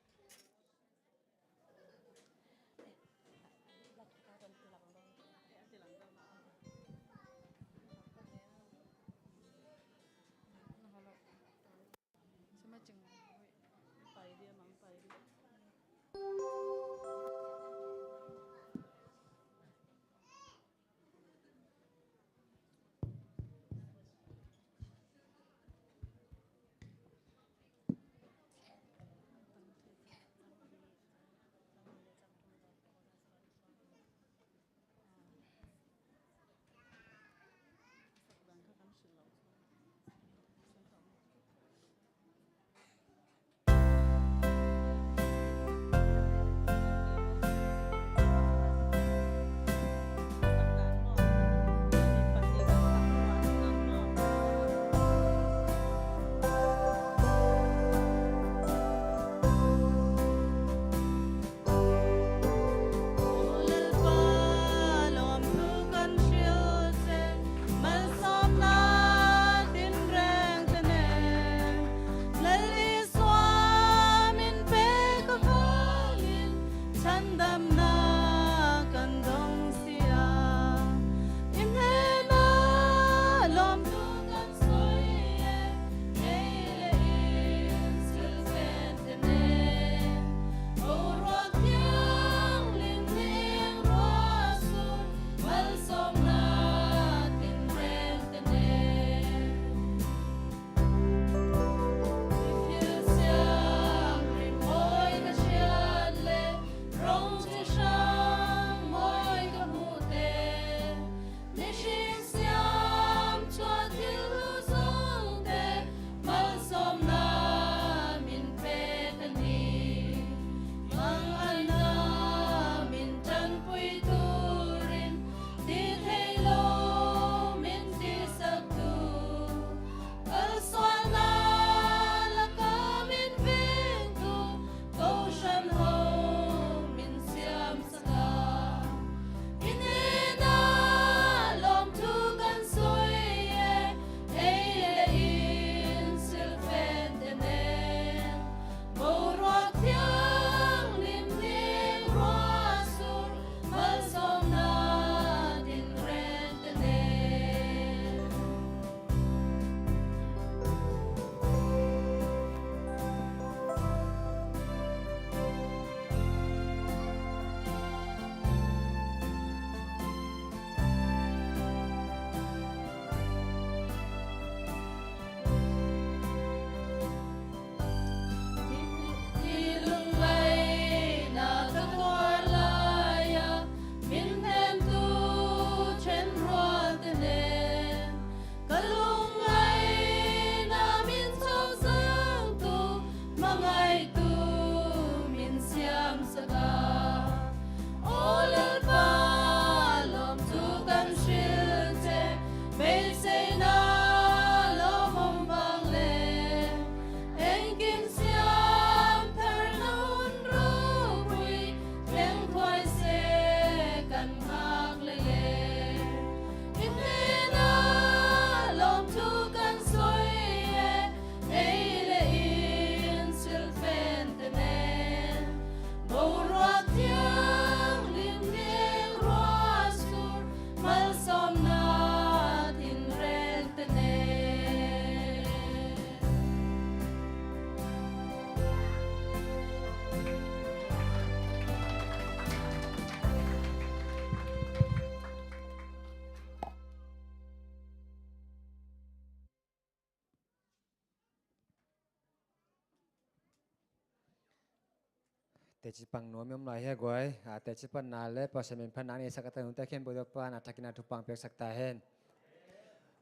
Teci pang nuam i om lai hia guai? A, teci panna le Pasian min phatna nei sak a ta nungte khempeuh tawh pan a thakin a thupha piaksak ta hen.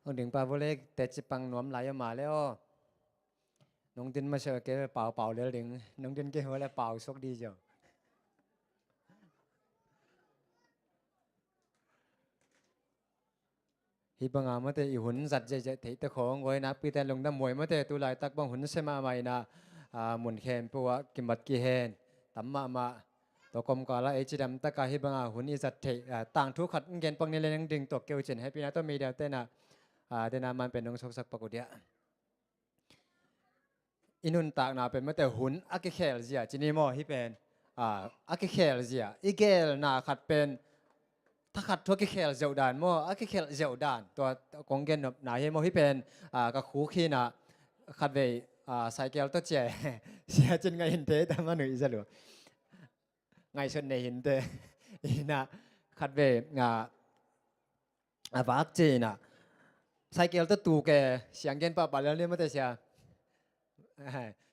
Hong ding pa vua le teci pang nuam lai om a le aw. Nong din masiah kei paupau lel ding. Nong din kei vua le pau suak di ziau. Hih banga mate i hun zat ziahziah theihte khawng guai nakpite lungdam huai mate, tu laitak bang hun sia mahmah inah, a, mun khempeuh ah kimat kihen tam mahmah. Tua komkala ei cidam taka hih banga hun i zat theih, a, tangthu khat in gen pak ni le nang ding tuak keu cin hehpihna tawh media tenah, a, dena man pen nong soksak pak uh diah. I nuntakna pen mate hun a kikhel zia ci ni maw? Hih pen, a, a kikhel zia i gelna khat pen thakhat thu a kikhel ziauh dan maw? A kikhel ziauh dan tua kong gen nopna hi maw? Hih pen, a, ka khuk hinah khatvei, a, cycle tawh cia sia cin ngaih hinte tam a nuih za lua. Ngaihsut nei hinte. Inah khatvei, a, a vak ci inah cycle tawh tuk e, siang gen pahpah lel ni mate sia.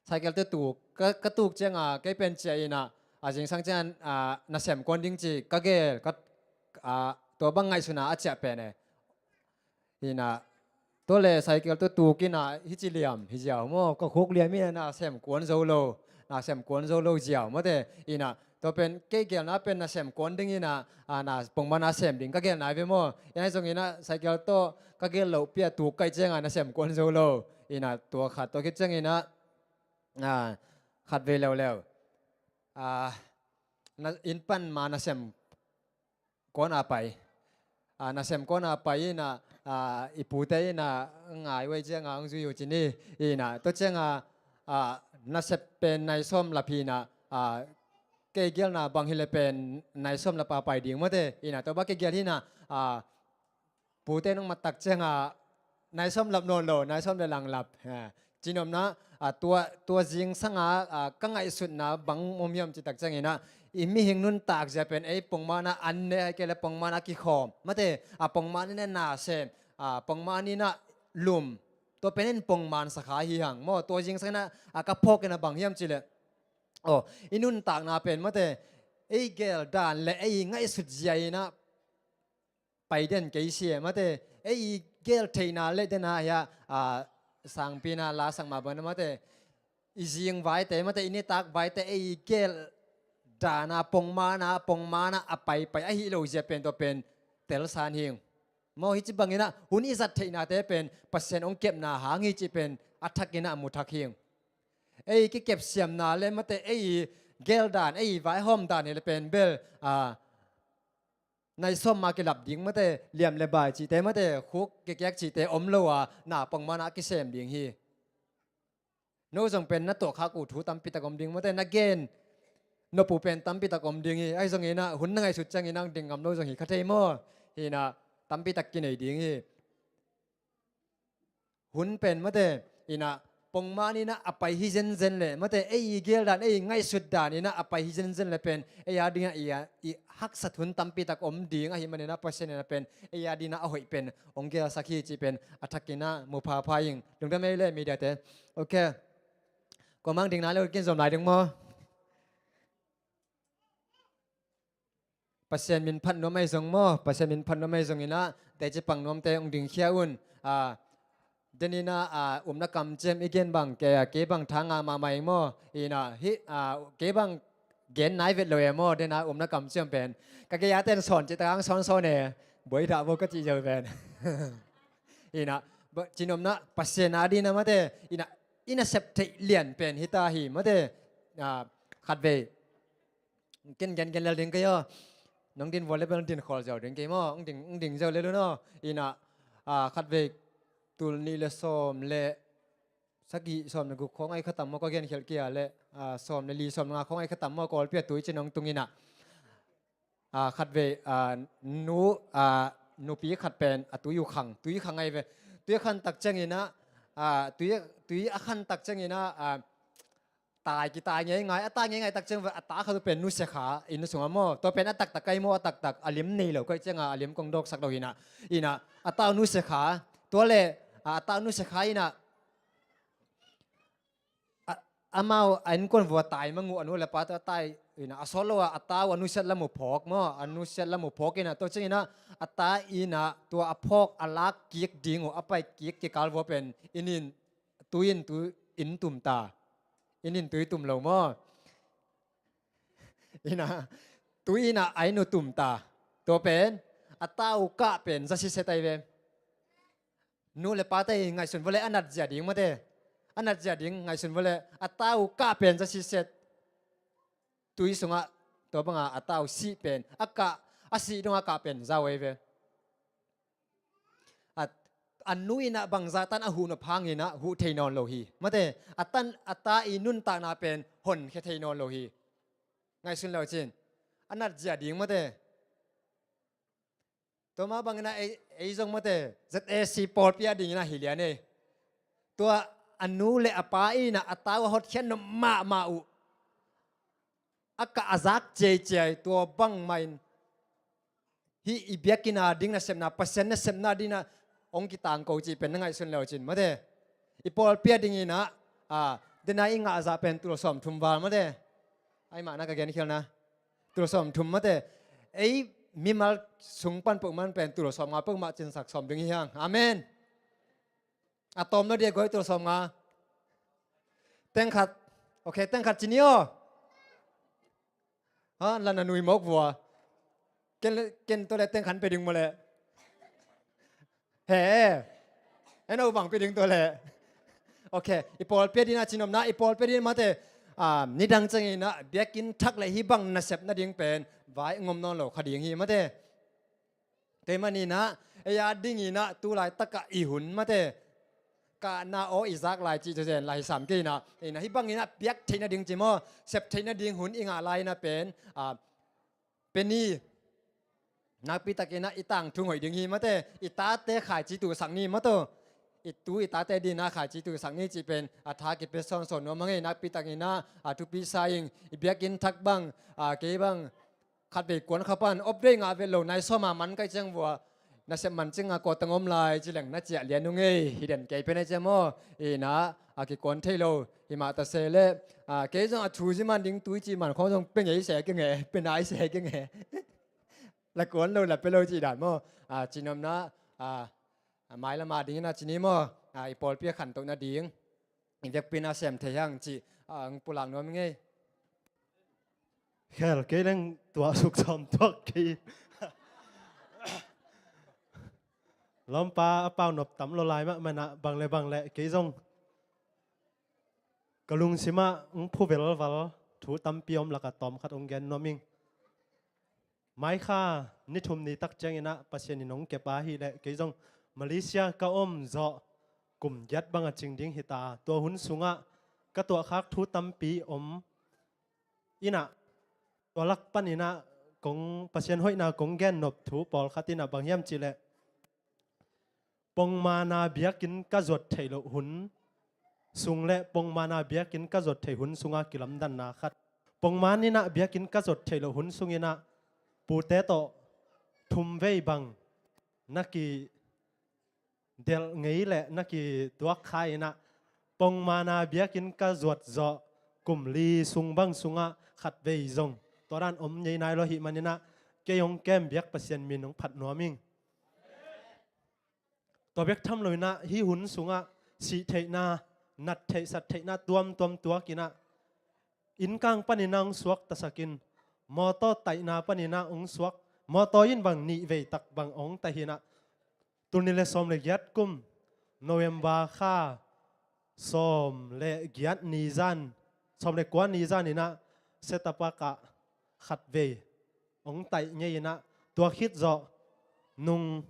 Cycle tawh tuk ka, ka tuk cianga kei pen cia inah, a, zingsang cianga, a, nasem kuan ding ci ka gel ka, a, tua bang ngaihsuna a ciah pen e. Inah tua le cycle tawh tuk inah hici liam hi ziau maw? Ka khuk liam inah nasem kuan zo lo, nasem kuan zo lo ziau mate. Inah tua pen kei gelna pen nasem kuan ding inah, a, na pongmana sem ding ka gelna ve maw? Inah zong inah cycle tawh ka gel loh pia tuk kai cianga nasem kuan zo lo. Inah tua khat tua khit ciang inah, a, khatvei leuleu, a, na, inn pan ma nasem kuan a pai. A, nasem kuan a pai inah, a, i pute inah ngai uai cianga hong zui uh ci ni. Inah tua cianga, a, nasep pen nai sawm lap hinah, a, kei gelna bang hile pen nai sawm lap a pai ding mate. Inah tua bang kei gel hinah, a, pute nong mat tak cianga nai sawm lap nawn lo, nai sawm le lang lap. Ha. Cinopna, a, tua, tua zingsanga, a, ka ngaihsutna bang om hiam ci tak cianginah i mihing nuntak zia pen ei pongmana an ne hai kei le pongmana kikhawm mate, a, pongmana ne nasem, a, pongmana inah lum, tua pen in pongman sakha hi hang maw? Tua zingsang inah, a, ka phawk inah bang hiam cileh, aw, i nuntakna pen mate ei gel dan le ei ngaihsut zia inah pai den kei si e mate. Ei i gel theihna le dena hia, a, sangpina la sak mah bangna mate, i zing vaite mate, i nitak vaite ei i gel dana pongmana, pongmana a paipai ahi lo zia pen tua pen telsan hing. Maw, hici banginah hun i zat theihnate pen Pasian hong kepna hang hi cih pen a thakinah mu thak hing. Ei kikep siamna le mate ei i gel dan, ei i vaihawm dan hi le pen bel, a, nai sawm ma kilap ding mate, liam le bai cihte mate, khuk kikiak cihte om lo a, na pongmana a kisem ding hi. No zong pen na tuahkhak uh thu tampitak om ding mate, na gen nop uh pen tampitak om ding hi. Ahi zonginah hun na ngaihsut cianginah ding ngam lo zong hi kha thei maw? Hinah tampitak kinei ding hi. Hun pen mate inah pongman inah a pai hi zenzen le mate, ei i gel dan, ei i ngaihsut dan inah a pai hi zenzen le pen ei a dingah i, i haksat hun tampitak om ding ahi maninah Pasian inah pen ei a dinah a hoih pen hong gelsak hi cih pen a thakinah mu phapha ing. Lungdam ei le mediate. Ok. Kuamang ding nai lo kin zom lai ding maw? Pasian min phat nuam ahi zong maw? Pasian min phat nuam ahi zonginah teci pang nuamte hong dingkhia un. A, deninah, a, upna kamciam i gen bang kei, a, kei bang tha ngah mahmah ing maw? Inah hih, a, kei bang gen nai vet lo e maw? Denah upna kamciam pen ka gei a ten sawn cih takang sawn sawn e. Buai dah bo ka cih zo pen. Inah cinopna Pasian a dinah mate inah i nasep theih lian pen hita hi mate. A, khatvei ken gen gen lel ding kei aw. Nong din vua le bel din khawl ziau ding kei maw? Hong ding, hong ding ziau lel un aw. Inah, a, khatvei tul nih le sawm le sagih, sawm le guk khawng ahi kha tam maw, ka gen khialh kia le, a, sawm le li, sawm le nga khawng ahi kha tam maw, Kawlpi a tui cin hong tung inah, a, khatvei, a, nu, a, nupi khat pen a tui uh khang, tui khang ahi ve. Tui a khang tak cianginah, a, tui, tui a khang tak cianginah, a, tai kitai ngeingai, a tai ngeingai tak ciang a ta khat uh pen nusia kha inn sungah maw? Tua pen a taktak kai maw, a taktak a lim nei lo kai cianga a lim kong dawksak lo hinah. Inah a ta uh nusia kha, tua le, a, a ta uh nusia kha inah, a, amau a innkuan vua tai mang uh, a nu le pa tawh a tai Ina a sawt lo a, a ta uh a nusiat lam uh phawk maw, a nusiat lam uh phawk ina, tua ciang ina a ta ina tua a phawk a lak kik ding uh, a pai kik kikal vua pen inn in, tui in tui in tum ta. Inn in tui tum lo maw. Ina tui ina a inn uh tum ta. Tua pen a ta uh kah pen za siset ai ve. Nu le pate i ngaihsun vua le a nat zia ding mate. A nat zia ding ngaihsun vua le a ta uh kah pen za siset. Tui sungah tua banga a ta uh sih pen a kah, a sih dongah kah pen za uh ai ve. A, a nu ina bangza tan a huh nop hang ina huh thei nawn lo hi mate. A tan a ta i nuntakna pen honkhia thei nawn lo hi. Ngaihsun lo cin a nat zia ding mate. Tua mah bangin ah ei, ei zong mate Z A C pawlpi a dingin ah hi lian ei. Tua a nu le a pa in ah a ta uh a hotkhiat nop mahmah uh a kah a zak ciaiciai tua bangmah in hih i biakinn a ding nasepna, Pasian nasepna dingin ah hong kitangko cih pen na ngaihsun le uh cin mate. I pawlpi a dingin ah, a, dena i ngah zah pen tul sawm thum val mate. Ai mah na ka genkhialna. Tul sawm thum mate. Ei mimal sung pan peuhmah pen tul sawm nga peuhmah cinsak sawm ding hi hang. Amen. A tawm lo dia guai tul sawm nga. Teng khat. Ok, teng khat ci ni aw. Ha, lan a nui mawk vua. Ken, ken tua le teng khat pe ding maw le. He. En o bang pe ding tua le. Ok, i pawlpi a dingin ah cinopna, i pawlpi a dingin mate. A, nidang ciangin ah biakinn thak le hih bang nasep nading pen vai ngom nawn lo kha ding hi mate. Tua ahih manin ah ei a dingin ah tu laitak ah i hun mate. Kahna aw i zak lai cih tua zen lai hi sam kei in ah. Ina hih bangin ah piak theih nading ci maw, sep theih nading hun i ngah lai in ah pen, a, Penny, nakpi takin ah i tangthu hoih ding hi mate. I tate khaici tuhsak ni maw tua. I tu i tate dingin ah khaici tuhsak ni cih pen a tha kipia sawnsawn nuam a ngei. Nakpi takin ah a thupi sa ing, i biakinn thak bang, a, kei bang khatvei kuan kha pan off day ngah vet lo nai sawm a man kai ciang vua nasep man ciang a kawtang om lai ci leng na ciah lian uh ngei. Hi den kei pen a ciam aw. Ina a kikuan thei lo. Hi mah ta se le, a, kei zong a thu zi man ding tui ci man khawng zong pe ngei se kei nge, pe nai se kei nge. La kuan lo la pe lo ci dan maw. A, cinopna, a, a, mailam a dingin ah ci ni maw. A, i pawlpi a khantoh nading i biakpi in ah sem thei hang cih, a, hong pulak nuam i ngei. Khel kei leng tuah suk sawm tuak kei. Lawmpa a pau nop tam lo lai mahmah in ah bang le bang le kei zong ka lungsim ah hong phu velval thu tampi om lak ah tawm khat hong gen nuam ing. Mai kha ni thum ni tak ciangin ah Pasian in hong kep a hih leh kei zong Malaysia ka om zawh kum giat bang a cing ding hi ta. Tua hun sungah ka tuahkhak thu tampi om in ah, tua lak panin ah kong, Pasian hoihna kong gen nop thu pawlkhat in ah bang hiam cih leh, pongmana biakinn ka zuat theih loh hun sung le pongmana biakinn ka zuat theih hun sungah kilamdanna khat. Pongman in ah biakinn ka zuat theih loh hun sungin ah pute tawh thum vei bang na kidelh ngei le na kituak kha in ah, pongmana biakinn ka zuat zawh kum li sung bang sungah khatvei zong tua dan om ngei nai lo ahih manin ah kei hong kem biak Pasian min hong phat nuam ing. Tua bek tham loin ah hih hun sungah sih theihna, nat theih, sat theihna tuamtuam tuak in ah, innkang panin ah hong suaktasak in, mawtaw taihna panin ah hong suak, mawtaw in bang nih vei tak bang hong taih in ah, tul nih le sawm le giat kum November kha sawm le giat ni zan, sawm le kua ni zan in ah Setapak ah khatvei hong taih ngei in ah, tua khit zawh nung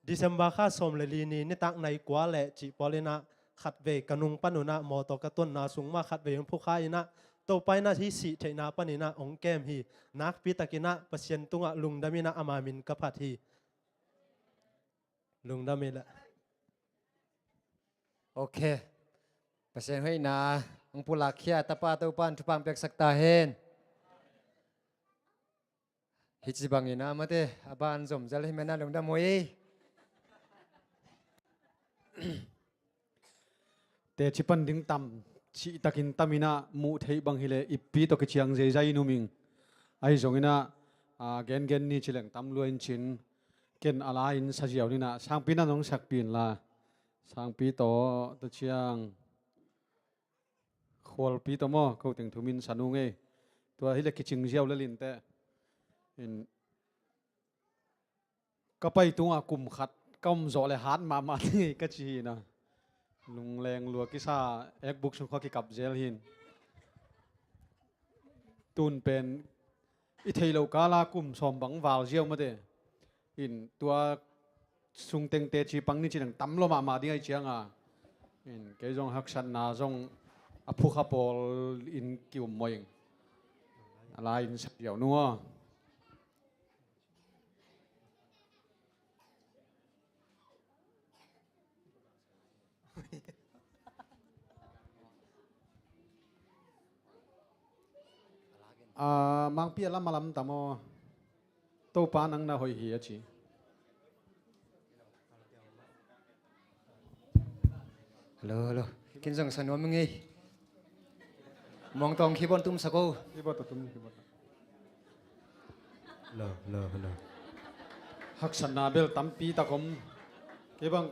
December kha sawm le li ni nitak nai kua le cih pawl in ah khatvei ka nung pan un ah mawtaw ka tuanna sung mah khatvei hong phukha in ah, Topa in ah hih sih theihna panin ah hong kem hi. Nakpi takin ah Pasian tungah lungdam in ah ama min ka phat hi. Lungdam hi la. Ok. Pasian hoihna hong pulak khia, Tapa Topa in thupha hong piaksak ta hen. Hih ci bangin ah mate, a ban zom zel hi mena lungdam uh hi. Teci pan ding tam, cihtakin tam in ah muh theih bang hi leh ippi tawh kiciang zeizai in um ing. Ahi zongin ah, a, gengen ni ci leng tam lua in cin, ken a la in sa ziau ni in ah, sangpi in ah nong sakpih in la, sangpi tawh tua ciang khualpi tawh maw, ko teng thum in sa nung ei. Tua hi leh kicing ziau lel inteh. In, ka pai tungah kum khat ka om zawh leh hat mahmah ding ei ka ci hi in ah. Lungleng lua kisa, ekbuk sung khua kikap zel hi in. Tun pen i theih loh kal a kum sawm bang val ziau mate. In tua sung teng teci pang ni ci leng tam lua mahmah ding ahih ciang a. In kei zong haksatna zong a phukha pawl in ki-um mawh ing. A la in sa ziau nung aw. A, Mangpi a lam a lam tam aw. Topa nang na hoih hi a ci. Hello, hello. Ken zong sa nuam ing ei. Muangtawng keyboard tum sak o. Keyboard tum, keyboard. Hello, hello, hello. Haksatna bel tampi tak om. Kei bang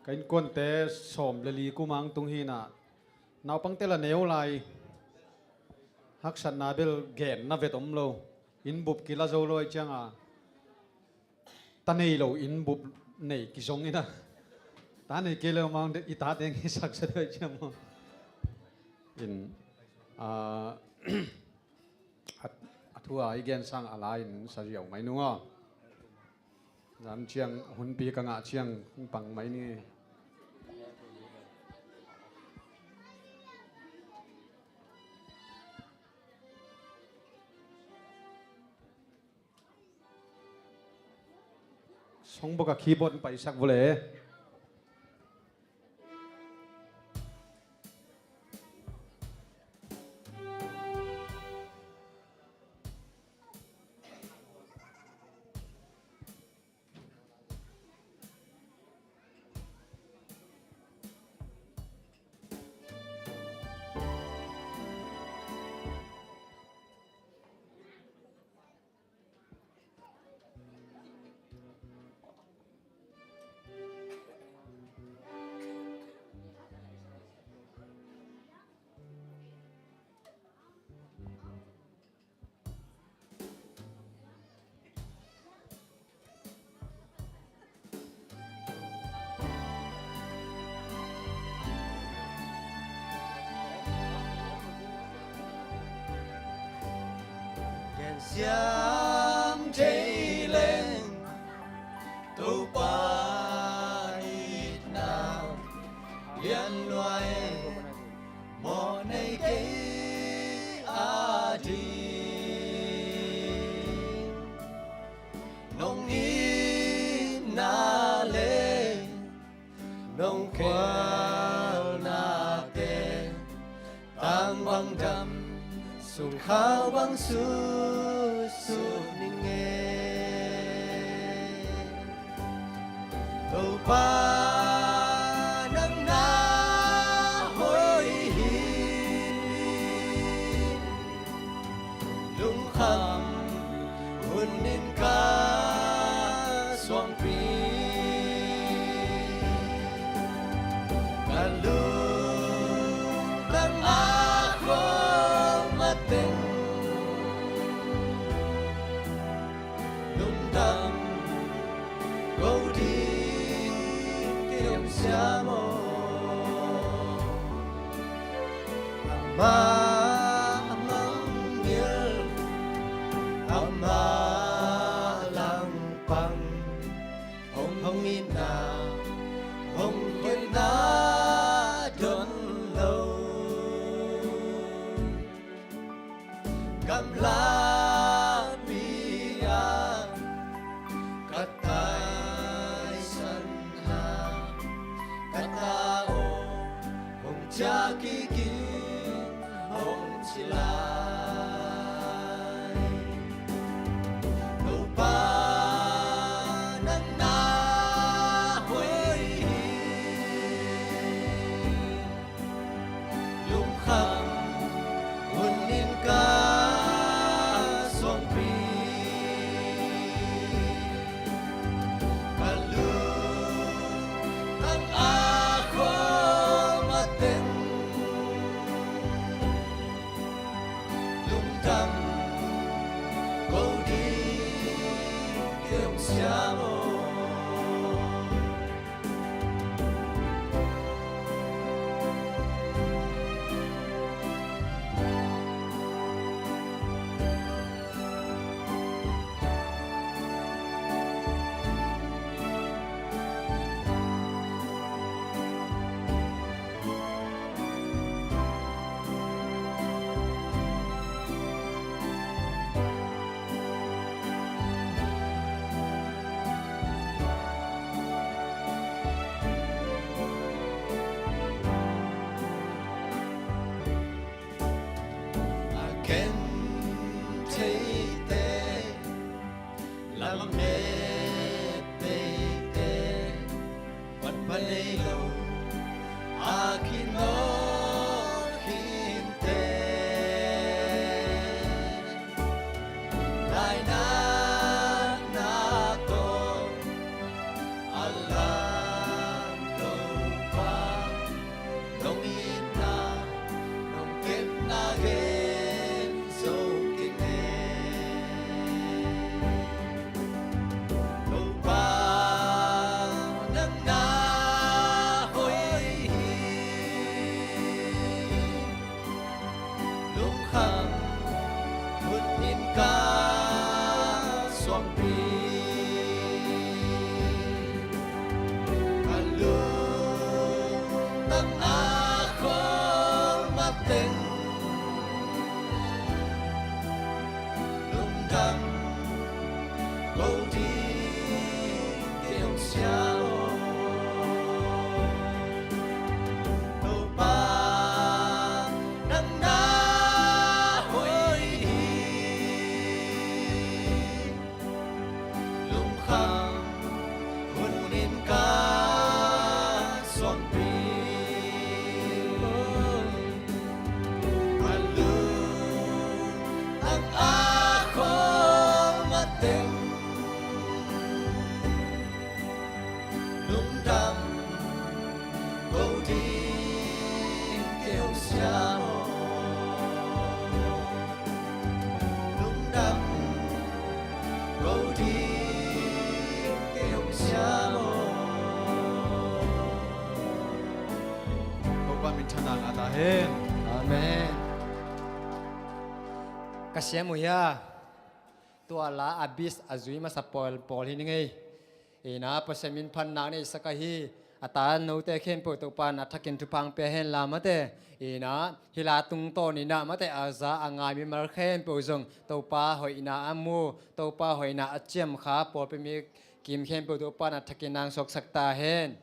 ka innkuante sawm le li kum ang tung hi in ah, naupangte la neu lai. Haksatna bel genna vet om lo. Inn bup kila zo lo ahih ciang a, ta nei lo inn bup nei kizong in ah, ta nei kei leh mang i tate ngisak sa deuh ahih ciang maw. In, a, a, a thu a i gen sang a la in sa ziau mai nung aw. Zan ciang hunpi ka ngah ciang hong pang mai ni. Songboka keyboard paisak vua le. Gensiam thei leng Topa itna lian luai mawh nei kei a ding. Nong itna le nong khualnate tang bang dam, sungkhau bang susut ning e. Topa nang na hoih hi. Lungkham hun in ka suangpi, ka lungtang a khawng a teng, lungdam ko ding kei om sia maw? Amah a mangngilh, amah langpang, hong, hong itna, hong hoihna don lo. Gamlapi ah ka taisan a, ka ta aw hong ciah kik in hong ci lai. Topa nang na hoih hi. Lungkham hun in ka Dam ko ding kei hong siam aw. A gentheite, lam a ngetteite, phatpha nei lo a kinawh khinte, lainatna tawh a lam Topa, nong itna, nong kepna gen zo kei ne. Topa, nang na hoih hi. Lungkham hun in ka suangpi, ka lungtang a khawl mateng, lungdam ko ding kei hong siam aw. Topa, nang na hoih hi. Lungkham hun in ka suangpi, a lungtang a khawl mateng, lungdam ko ding kei hong siam aw. Lungdam ko ding kei hong siam aw. Topa minthanna ngah ta hen. Amen. Ka siam uh hia? Tua la a bis a zui masa pawl, pawl hi ning ei. Ina, Pasian min phatna nei sak ahi. A ta note khempeuh Topa na thakin thupha pia hen la mate. Ina, hi la tungtawn ina mate a za a ngai mimal khempeuh zong Topa hoihna a mu, Topa hoihna a ciam kha pawlpi mi kim khempeuh Topa na thakin nang suaksak ta hen.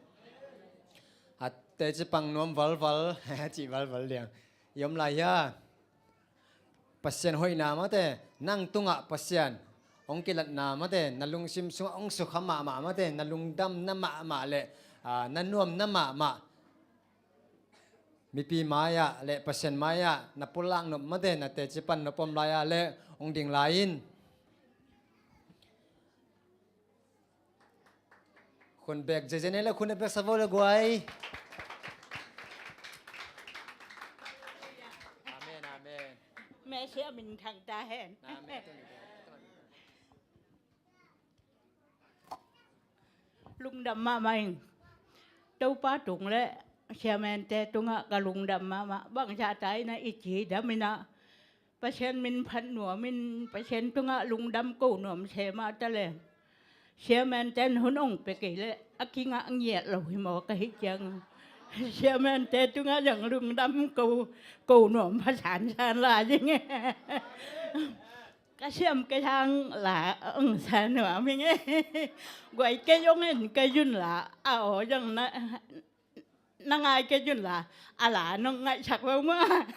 A teci pang nuam valval, ci valval liang. I om lai hia? Pasian hoihna mate, nang tungah Pasian hong kilatna mate, na lungsim sungah hong sukha mahmah mate, na lungdamna mahmah le, aa, na nuamna mahmah. Mipi mai-ah le Pasian mai-ah na pulak nop mate, na teci pan nop om lai-ah le hong ding lai in. Khun bek zezen le khun a bek sa vo le guai. Amen, amen. Messiah min thang ta hen. Amen. Lungdam mahmah ing. Topa tung le siamante tungah ka lungdam mahmah. Bangzah ta ina i cidam ina Pasian min phat nuam in, Pasian tungah lungdam ko nuam se mah ta leng, siamanten hun ong pia kei leh a kingah ngiat lo hi maw ka hih ciang. Siamante tungah zong lungdam ko, ko nuam pha sansan lai ding e. Ka siam kei hang la ong sa nuam ing e. Guai kei ong en kei un la, a aw zong na na ngai kei un la, a la nong ngaihsak lo mah.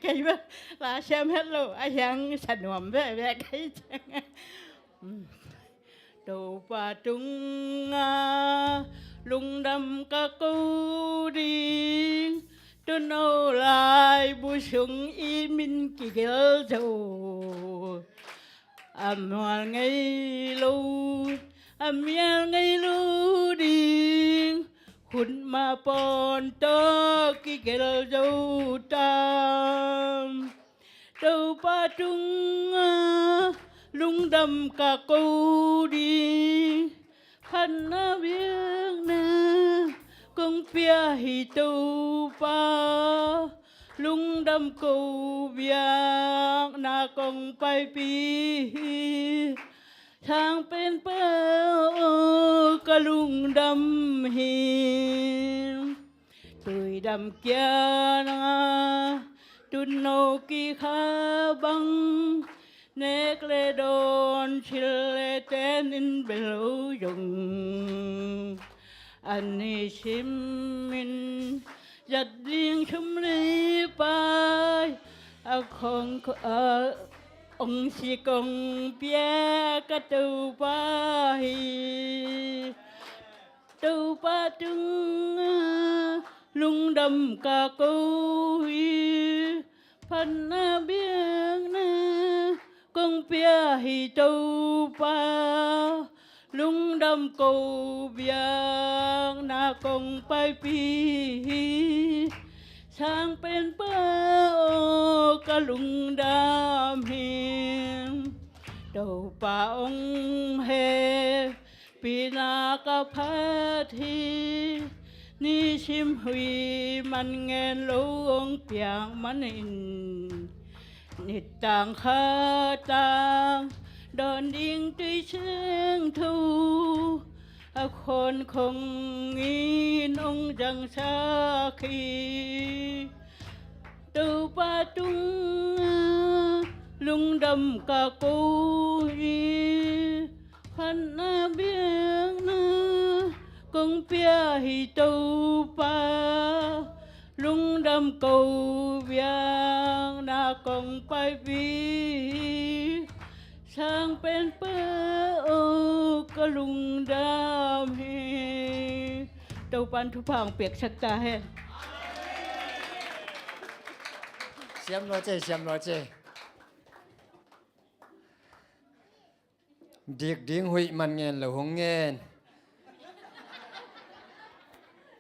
Kei bel la siam het lo, a hiang sa nuam veve kei ciang. Topa tungah lungdam ka ko ding, tuno laibu sung i min kigel zo. A mial ngei lo, a mial ngei lo ding, khut mah pawn tawh kigel zo tam. To Tung a lungdam ka ko ding, phatna biakna kong pia hi Topa. Lungdam ko biakna kong paipih hi, Sang Penpa aw, ka lungdam hi. Tuidam kiang a tutno kikha bang, nek le dawn, thil le ten in bel lo zong, a nisim in zat ding sum le pai a khong a ong si kong pia ka Topa hi. Topa tung a lungdam ka ko hi, phatna biakna kong pia hi Topa. Lungdam ko biakna kong paipih hi, Sang Penpa aw, ka lungdam hi. Topa ong he pina ka phat hi, nisim hui man ngen lo ong piak manin, nitang khatang dawn ding tui seng thu a khawn khong in ong zangsak hi. Topa tung a lungdam ka ko hi, phatna biakna kong pia hi Topa. Lungdam ko biakna kong paipih hi, Sang Penpa aw, ka lungdam hi. Topa'n thupha ong piaksak ta hen. Siam lua ce, siam lua ce. Dik ding huih man ngen lo hong ngen.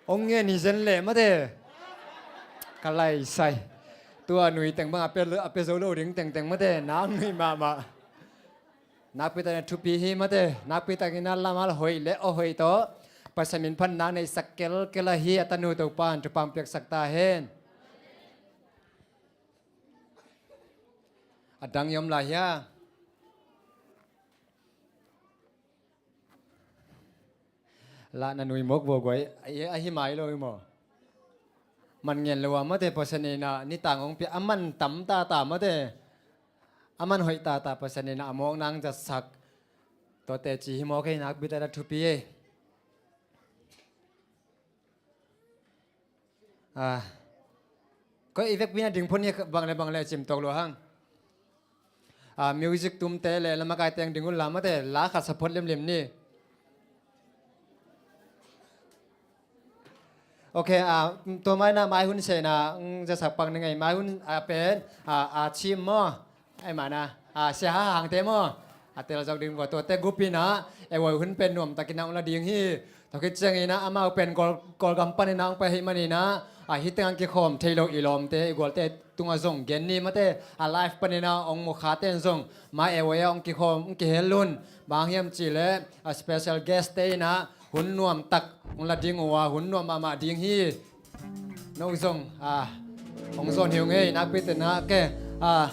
Hong ngen hi zen leh mate. Ka lai sai. Tua nui teng bang a pe, a pe zo lo ding tengteng mate. Nang nui mahmah. Nakpi takin a thupi hi mate. Nakpi takin a lamal hoih le aw hoih tawh Pasian min phatna neisak kelkel ahi a tanu Topa'n thupha ong piaksak ta hen. A dang i om lai hia? Lah na nui mawk vua guai, ahi, ahi mai lo i maw? Man ngen lo a mate, Pasian in a nitang ong pia a man tam tata mate. A man hoih tata Pasian in a mawk nang zatsak. Tuate ci hi mawk ei, nakpi takin a thupi ei. Ah. Koi i vekpi na ding phot ni bang le bang le cim tawk lua hang. Ah, music tumte le lamakai teng ding un la mate, la khat sa phot limlim ni. Ok, ah, tua mai na mai hun se na, mm, zasak pak ni ngei mai hun, ah, pen, ah, ah, cim maw. Ai mana, ah, sia ha hangte maw? A tel zok ding vua tuate gup ina, e voi hun pen nuam takin a ong la ding hi. Tua khit ciangina, amau pen Kawl, Kawlgam panina ong pai hi manina, a hi tengah kikhawm thei lo i lawmte, i gualte tungah zong gen ni mate, a live panina ong mukha ten zong, ma e voi a ong kikhawm, ong kihel lun, bang hiam cih leh, a special guest te ina, hun nuam tak, ong la ding uh a, hun nuam mahmah ding hi. No zong, ah, hong zawn hi ung ei, nakpi takin a, ke, ah.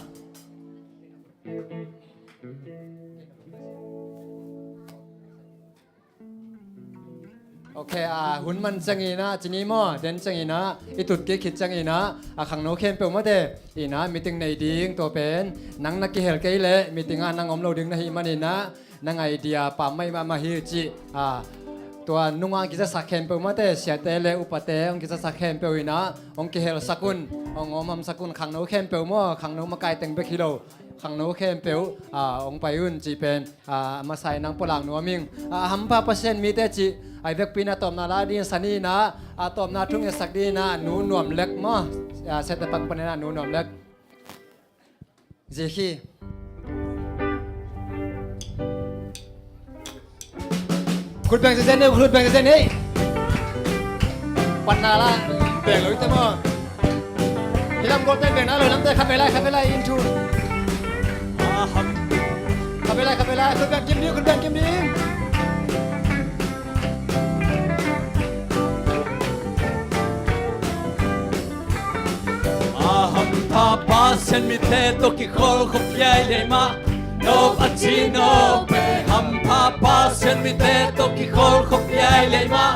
Ok, ah, hun man ciangina, cini maw, den ciangina, i tut kik khit ciangina, a khangno khempeuh mate, ina, meeting nei ding, tua pen, nang na kihel kei leh, meeting ah nang om lo ding na hi manina, nang idea pam mai mahmah hi cih, ah, tua nungah ong kizasak khempeuh mate, siate le upate ong kizasak khempeuh ina, ong kihelsak un, ong omhamsak un, khangno khempeuh maw, khangno makai teng bek hi lo, khangno khempeuh, ah, ong pai un cih pen, ah, a masa in nang pulak nuam ing, ah, a hampha Pasian mite cih, a i vekpi na tawpna la ding sa ni ina, a tawpna thu ngetsak ding ina, Nu Nuam Lek maw, ah, siate pak panina Nu Nuam Lek. Zik hi. Khut beng zenzen ei, khut beng zenzen ei. Panna la, beng lo i te maw. Hi lam gol te beng na lo, lam te khat vei lai, khat vei lai in thu. Khatvei lai, khatvei lai, khut beng kim ding, khut beng kim ding. A hampha Pasian mite tawh kikholh khop hiai lei mah, nop a ci nop ei. Hampha Pasian mite tawh kikholh khop hiai lei mah,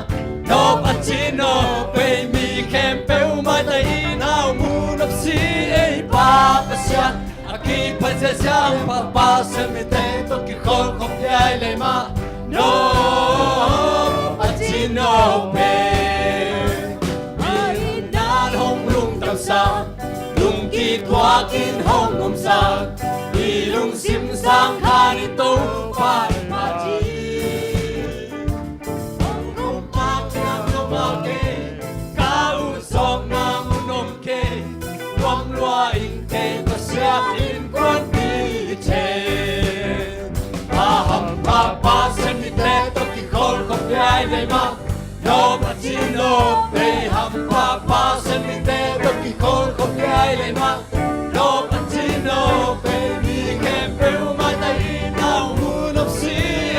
nop a ci nop ei. Mi khempeuh maitai in a om uh nopsi ei Pa Pasian, a kiphat ziahziah Hampha Pasian mite tawh kikholh khop hiai lei mah, nop a ci nop ei. Mi lungdam hong lungdamsak, lungkituak in hong omsak, i lungsim sang kha ni Topa i mah ci. Hong om tak nang om a kei, ka ut zawk nang ut om kei, nuam lua ing kei Pasian innkuanpihte. A hampha Pasian mite tawh kikholh khop hiai lei mah, nop a ci nop ei. Hampha Pasian mite tawh kikholh khop hiai lei mah, nop a ci nop ei. Mi khempeuh maitai in a om uh nopsi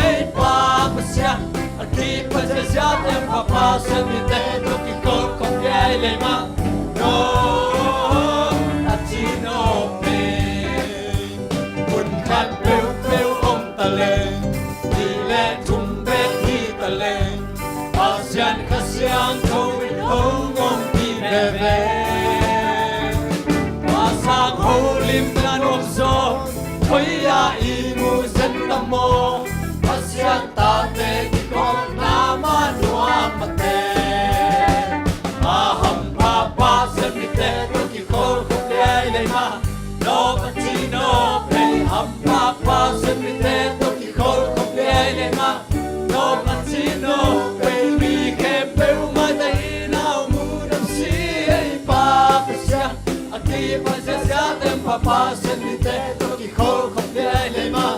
ei Pa Pasian, a kiphat ziahziah Hampha Pasian mite tawh kikholh khop hiai lei mah, nop a ci nop ei. Hun khat peuhpeuh om taleng, nih leh thum bek hi taleng, Pasian Kha Siangtho in hong ompih veve. Pasian holimna nuam zaw, hoih ah i mu zen ta maw? Pasian tate kikholhna mah nuam mah teh. A hampha Pasian mite tawh kikholh khop hiai lei mah, nop a ci nop ei. Hampha Pasian mite tawh kikholh khop hiai lei mah, nop a ci nop ei. Mi khempeuh maitai in a om uh nopsi ei Pa Pasian, a kiphat ziahziah Hampha Pasian mite tawh kikholh khop hiai lei mah,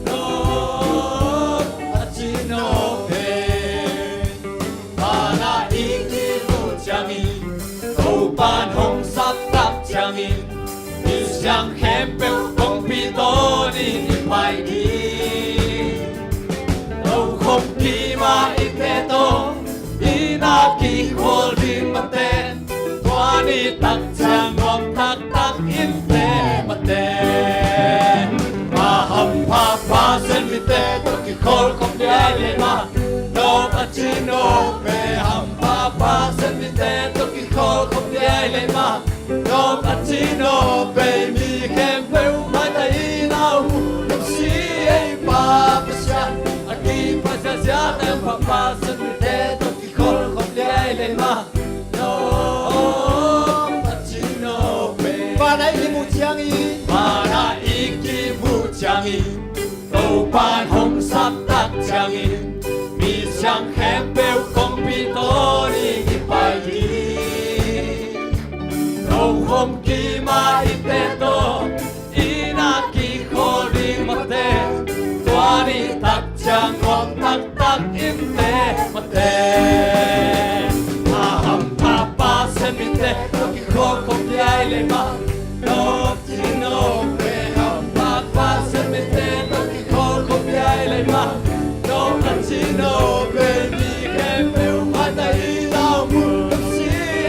nop a ci nop ei. Mana i kimu ciangin, Topan hong sap tak ciangin, misiang khempeuh kongpi tawnin i pai ding. Tokhom kim ah i tek tawh, i na kikhawl ding mah teh, tua ni tak ciang nuam taktak in tek mah teh. A hampha Pasian mite tawh kikholh khop hiai lei mah, nop a ci nop ei. Hampha Pasian mite tawh kikholh khop hiai lei mah, nop a ci nop ei. Mi khempeuh maitai in a om uh nopsi ei Pa Pasian, a kiphat ziahziah Hampha Pasian mite tawh kikholh khop hiai lei mah, nop a ci nop ei. Mana i kimu ciangin, mana i kimu ciangin, Topan hong sap tak ciangin, misiang khempeuh kongpi tawnin i pai ding. Tokhom kim ah i tek tawh, i na kikhawl ding mah teh, tua ni tak ciang nuam taktak in tek mah teh. A hampha Pasian mite tawh kikholh khop hiai lei mah, nop a ci nop ei. Hampha Pasian mite tawh kikholh khop hiai lei mah, nop a ci nop ei. Mi khempeuh maitai in a om uh nopsi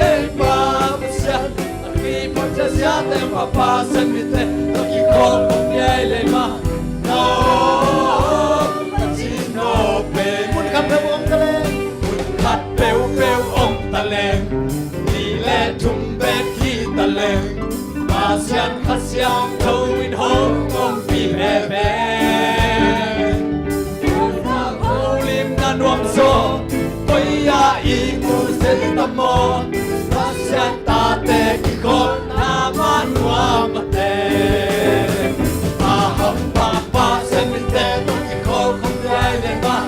ei Pa Pasian, a kiphat ziahziah Hampha Pasian mite tawh kikholh khop hiai lei mah, nop a ci nop ei. Hun khat peuhpeuh om taleng, hun khat peuhpeuh om taleng, nih leh thum bek hi taleng, Pasian Kha Siangtho in hong ompih veve. Holimna nuam zaw, hoih ah i mu zen ta maw? Pasian tate kikholhna mah nuam mah teh. A hampha Pasian mite tawh kikholh khop hiai lei mah,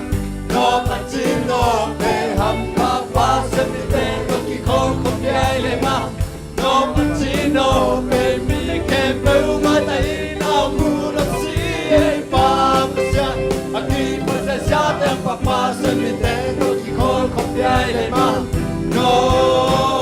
nop a ci nop ei. Hampha Pasian mite tawh kikholh khop hiai lei mah, nop a ci nop ei. Mi khempeuh maitai in a om uh nopsi ei Pa Pasian, a kiphat ziahziah Hampha Pasian mite tawh kikholh khop hiai lei mah, nop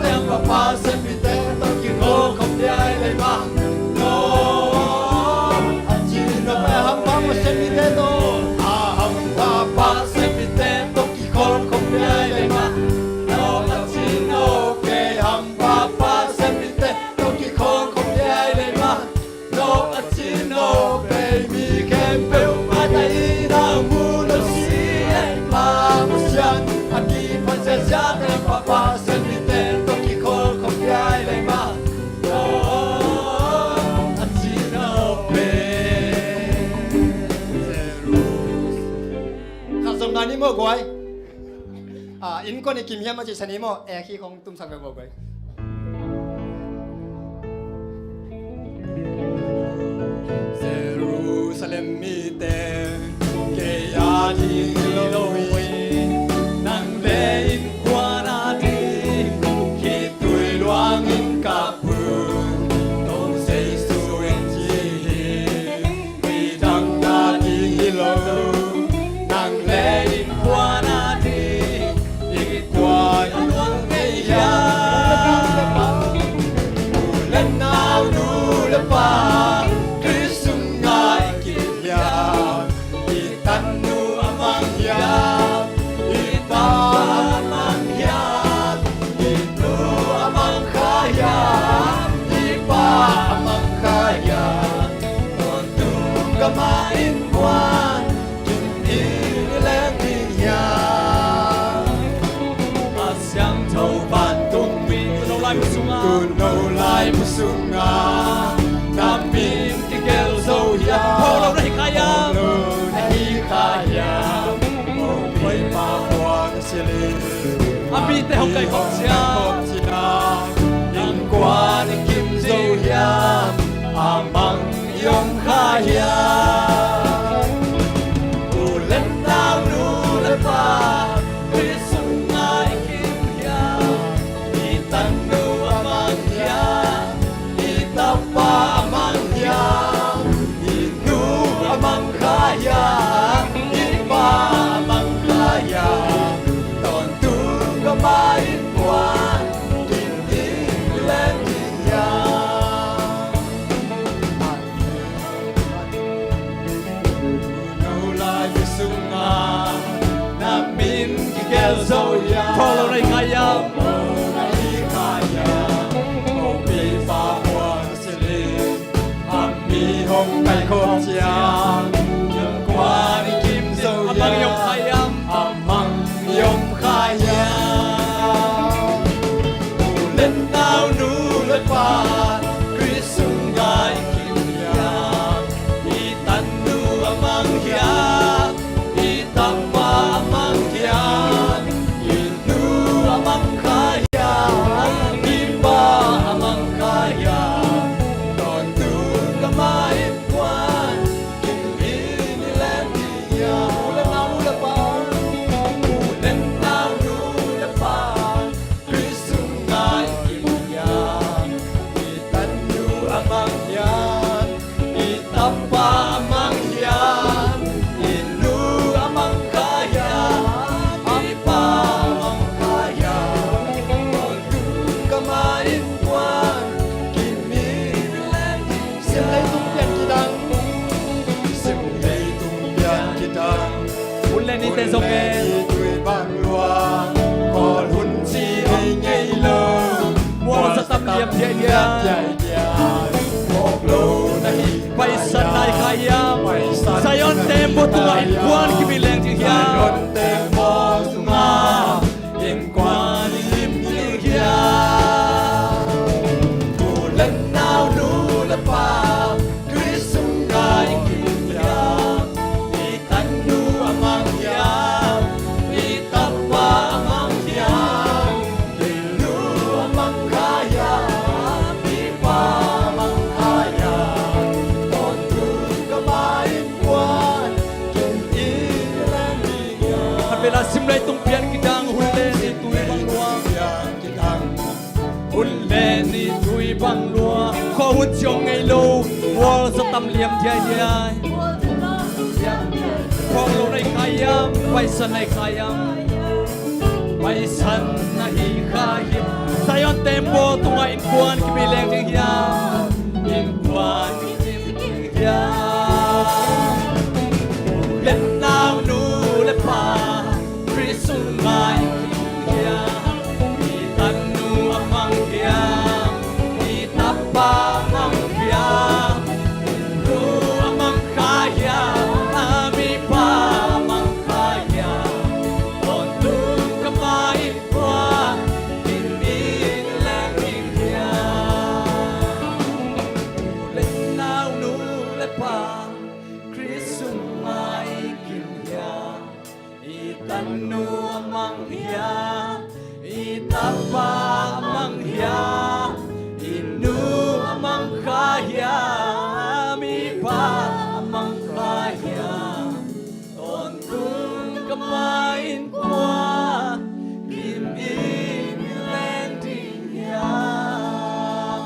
Te hampa pa siamite tawh kikhol khop diai lei mah. No a ci no pe hampa pa siamite tawh, a hampa pa siamite tawh kikhol khop diai lei mah. No a ci no pe hampa pa siamite tawh kikhol khop diai lei mah. No a ci no pei mi khempeuh a taina mu no si ei pa Pasian a kiphat siasia te papa sian mite tawh kikhol khop diai lei mah. No a ci no pei. Khat zong nai ni maw guai. Ah, innkuan i kim hiam a cih sa ni maw, eh, khi khong tumsak ve maw guai. Jerusalem mite, kei a ding hi lo hi, nang le innkuan a ding, khitui luangin ka phu, Topa Jesu in ci hi. Midang a ding hi lo, nang le innkuan a ding, i kua i luang ngei hiam? U le nau, nu le pa, Khrist sungah i kim hiam? I tanu a mang hiam? I tapa a mang hiam? I nu a mang kha hiam? I pa a mang kha hiam? Tawntung gam a innkuan kim in i leng ding hiam? A siangtho vantung mi, tuuno laibu sungah, tuuno laibu sungah na min kigelh zo hiam? Phawk lo na hi kha hiam? Phawk lo na hi kha hiam? Hopih pa puan a silh in a mite hong kaih khop ciang, innkuan i kim zo hiam? A mang i om kha hiam? U le nau, nu le pa, Khrist sungah i kim hiam? I tanu a mang hiam? I tapa a mang hiam? I nu a mang kha hiam? I pa a mang kha hiam? Tawntung gam a innkuan kim in i leng ding hiam? Tuuno laibu sungah na min kigelh zo hiam? Phawk lo na hi kha hiam? Phawk lo na hi kha hiam? Hopih pa puan a silh in a mi hong kaih khop ciang, innkuan i kim zo hiam? A mang i om kha hiam? A mang i om kha hiam? U le nau, nu le pa, Khrist sungah i kim hiam? I tanu a mang hiam? I tapa a mang hiam? I nu a mang kha hiam? I pa a mang kha hiam? Tawntung gam a innkuan kim in i leng ding hiam? U le nau, nu le pa, u le nau, nu le pa, Khrist sungah i kim hiam? I tanu a mang hiam? I tapa a mang hiam? I nu a mang kha hiam? I pa a mang kha hiam? Tawntung gam a innkuan kim in i leng ding hiam? Sim leitung pian kidang. Sim leitung pian kidang. Hun le nite zong e. Hun le ni tui bang lua. Khawl hun ci ei ngei lo. Mual za tam liam diaidiai. Mual za tam liam diaidiai. Phawk lo na hi kha hiam? Paisan na hi kha hiam? Paisan na hi kha hiam? Zion temple tungah innkuan kim in i leng ding hiam? Zion temple tungah innkuan i kim ding hiam? U le nau, nu le pa, Khrist sungah i kim hiam? I tanu a mang hiam? I tapa a mang hiam? I nu a mang kha hiam? I pa a mang kha hiam? Tawntung gam a innkuan kim in i leng ding hiam? Khat vei la sim, leitung pian kidang, hun le ni tui bang lua. Hun le ni tui bang lua. Khua hun ciang ngei lo. Mual za tam liam diaidiai. Phawk lo na hi kha hiam? Paisan na hi kha hiam? Paisan na hi kha hiam? Zion temple tungah innkuan kimin leng ding hiam? Innkuan kimin ding hiam? U le nau, nu le pa, Khrih sungah i kim hiam? I tanu a mang hiam? I tapa a mang hiam? Nu a mang kha hiam? I pa a mang kha hiam? Tawntung ka ma in kua kimin leng ding hiam? U le nau, nu le pa, Khrih sungah i kim hiam? I tanu a mang hiam? I tapa a mang hiam? I nu a mang kha hiam? I pa a mang kha hiam? Tawntung ka ma in kua kimin leng ding hiam?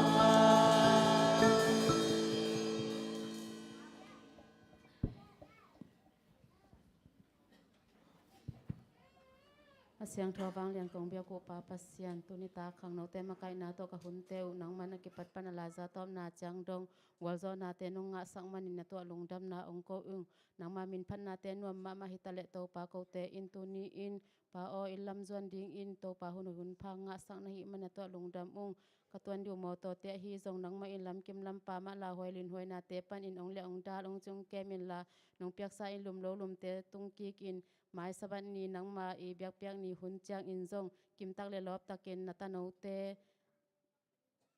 A siangtho a vanglian kong biak uh Pa Pasian, tuni tak khangnote makaihna tawh ka hunte uh nangman a kipat pan a laiza tawpna ciang dong gualzawhnate nong ngahsak manin na tuah lungdamna ong ko ung. Nangma minphatnate nuam mahmah hi taleh Topa, kote in tuni in Pa aw, i lamzuan dingin Topa hun hoih hun pha ngahsak na hih man na tuah lungdam ung. Ka tuan ding uh mawtawte ahi zong nangmah in lamkim lampa mah lauhuai linhuainate panin ong liah ong dal ong cing ong kem inla, nong piaksa in lum lo lumte tung kik in, mai Sabbath ni nangma i biakpiak ni hun ciangin zong kimtak le lawptakin na tanote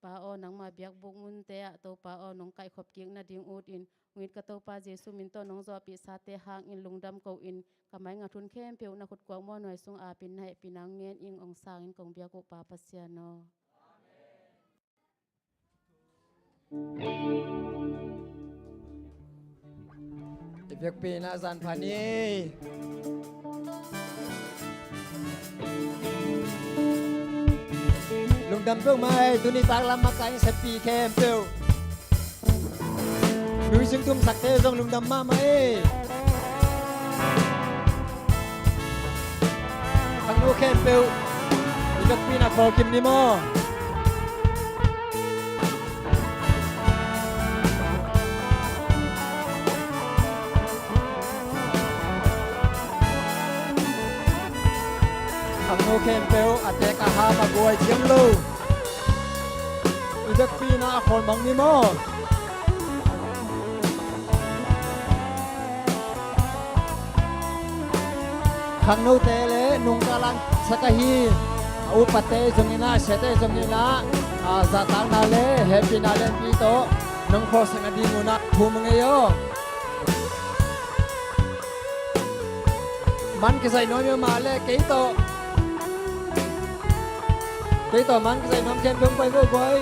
Pa aw, nangma biakbuk munte ah Topa aw, nong kaihkhop kik nading ut in, ong it ka Topa Jesu min tawh nong zawhpihsate hangin lungdam ko in, ka maingat hun khempeuh na khutkuak muanhuai sung apin na hehpihna ngen ing ong sangin kong biak uh Pa Pasian aw. I biakpiakna zan pha ni. Lungdam peuhmah ei, tuni tak lam makaih seppi khempeuh. Music tumsakte zong lungdam mahmah ei. Khangno khempeuh i biakpiakna khawlkim ni maw? Khangno khempeuh a tek a ham a guai ciam lo i biakpiakna a khawl mang ni maw? Khangnote le nungta langsak ahi a upate zongin ah, a siate zongin ah, a zahtakna le hehpihna lenpi tawh nong khawlsak nading un ah thu mah ngei aw. Man kizaih nuam hi mah leh kei tawh, kei tawh man kizaih nuam khempeuh hong pai ve uh guai.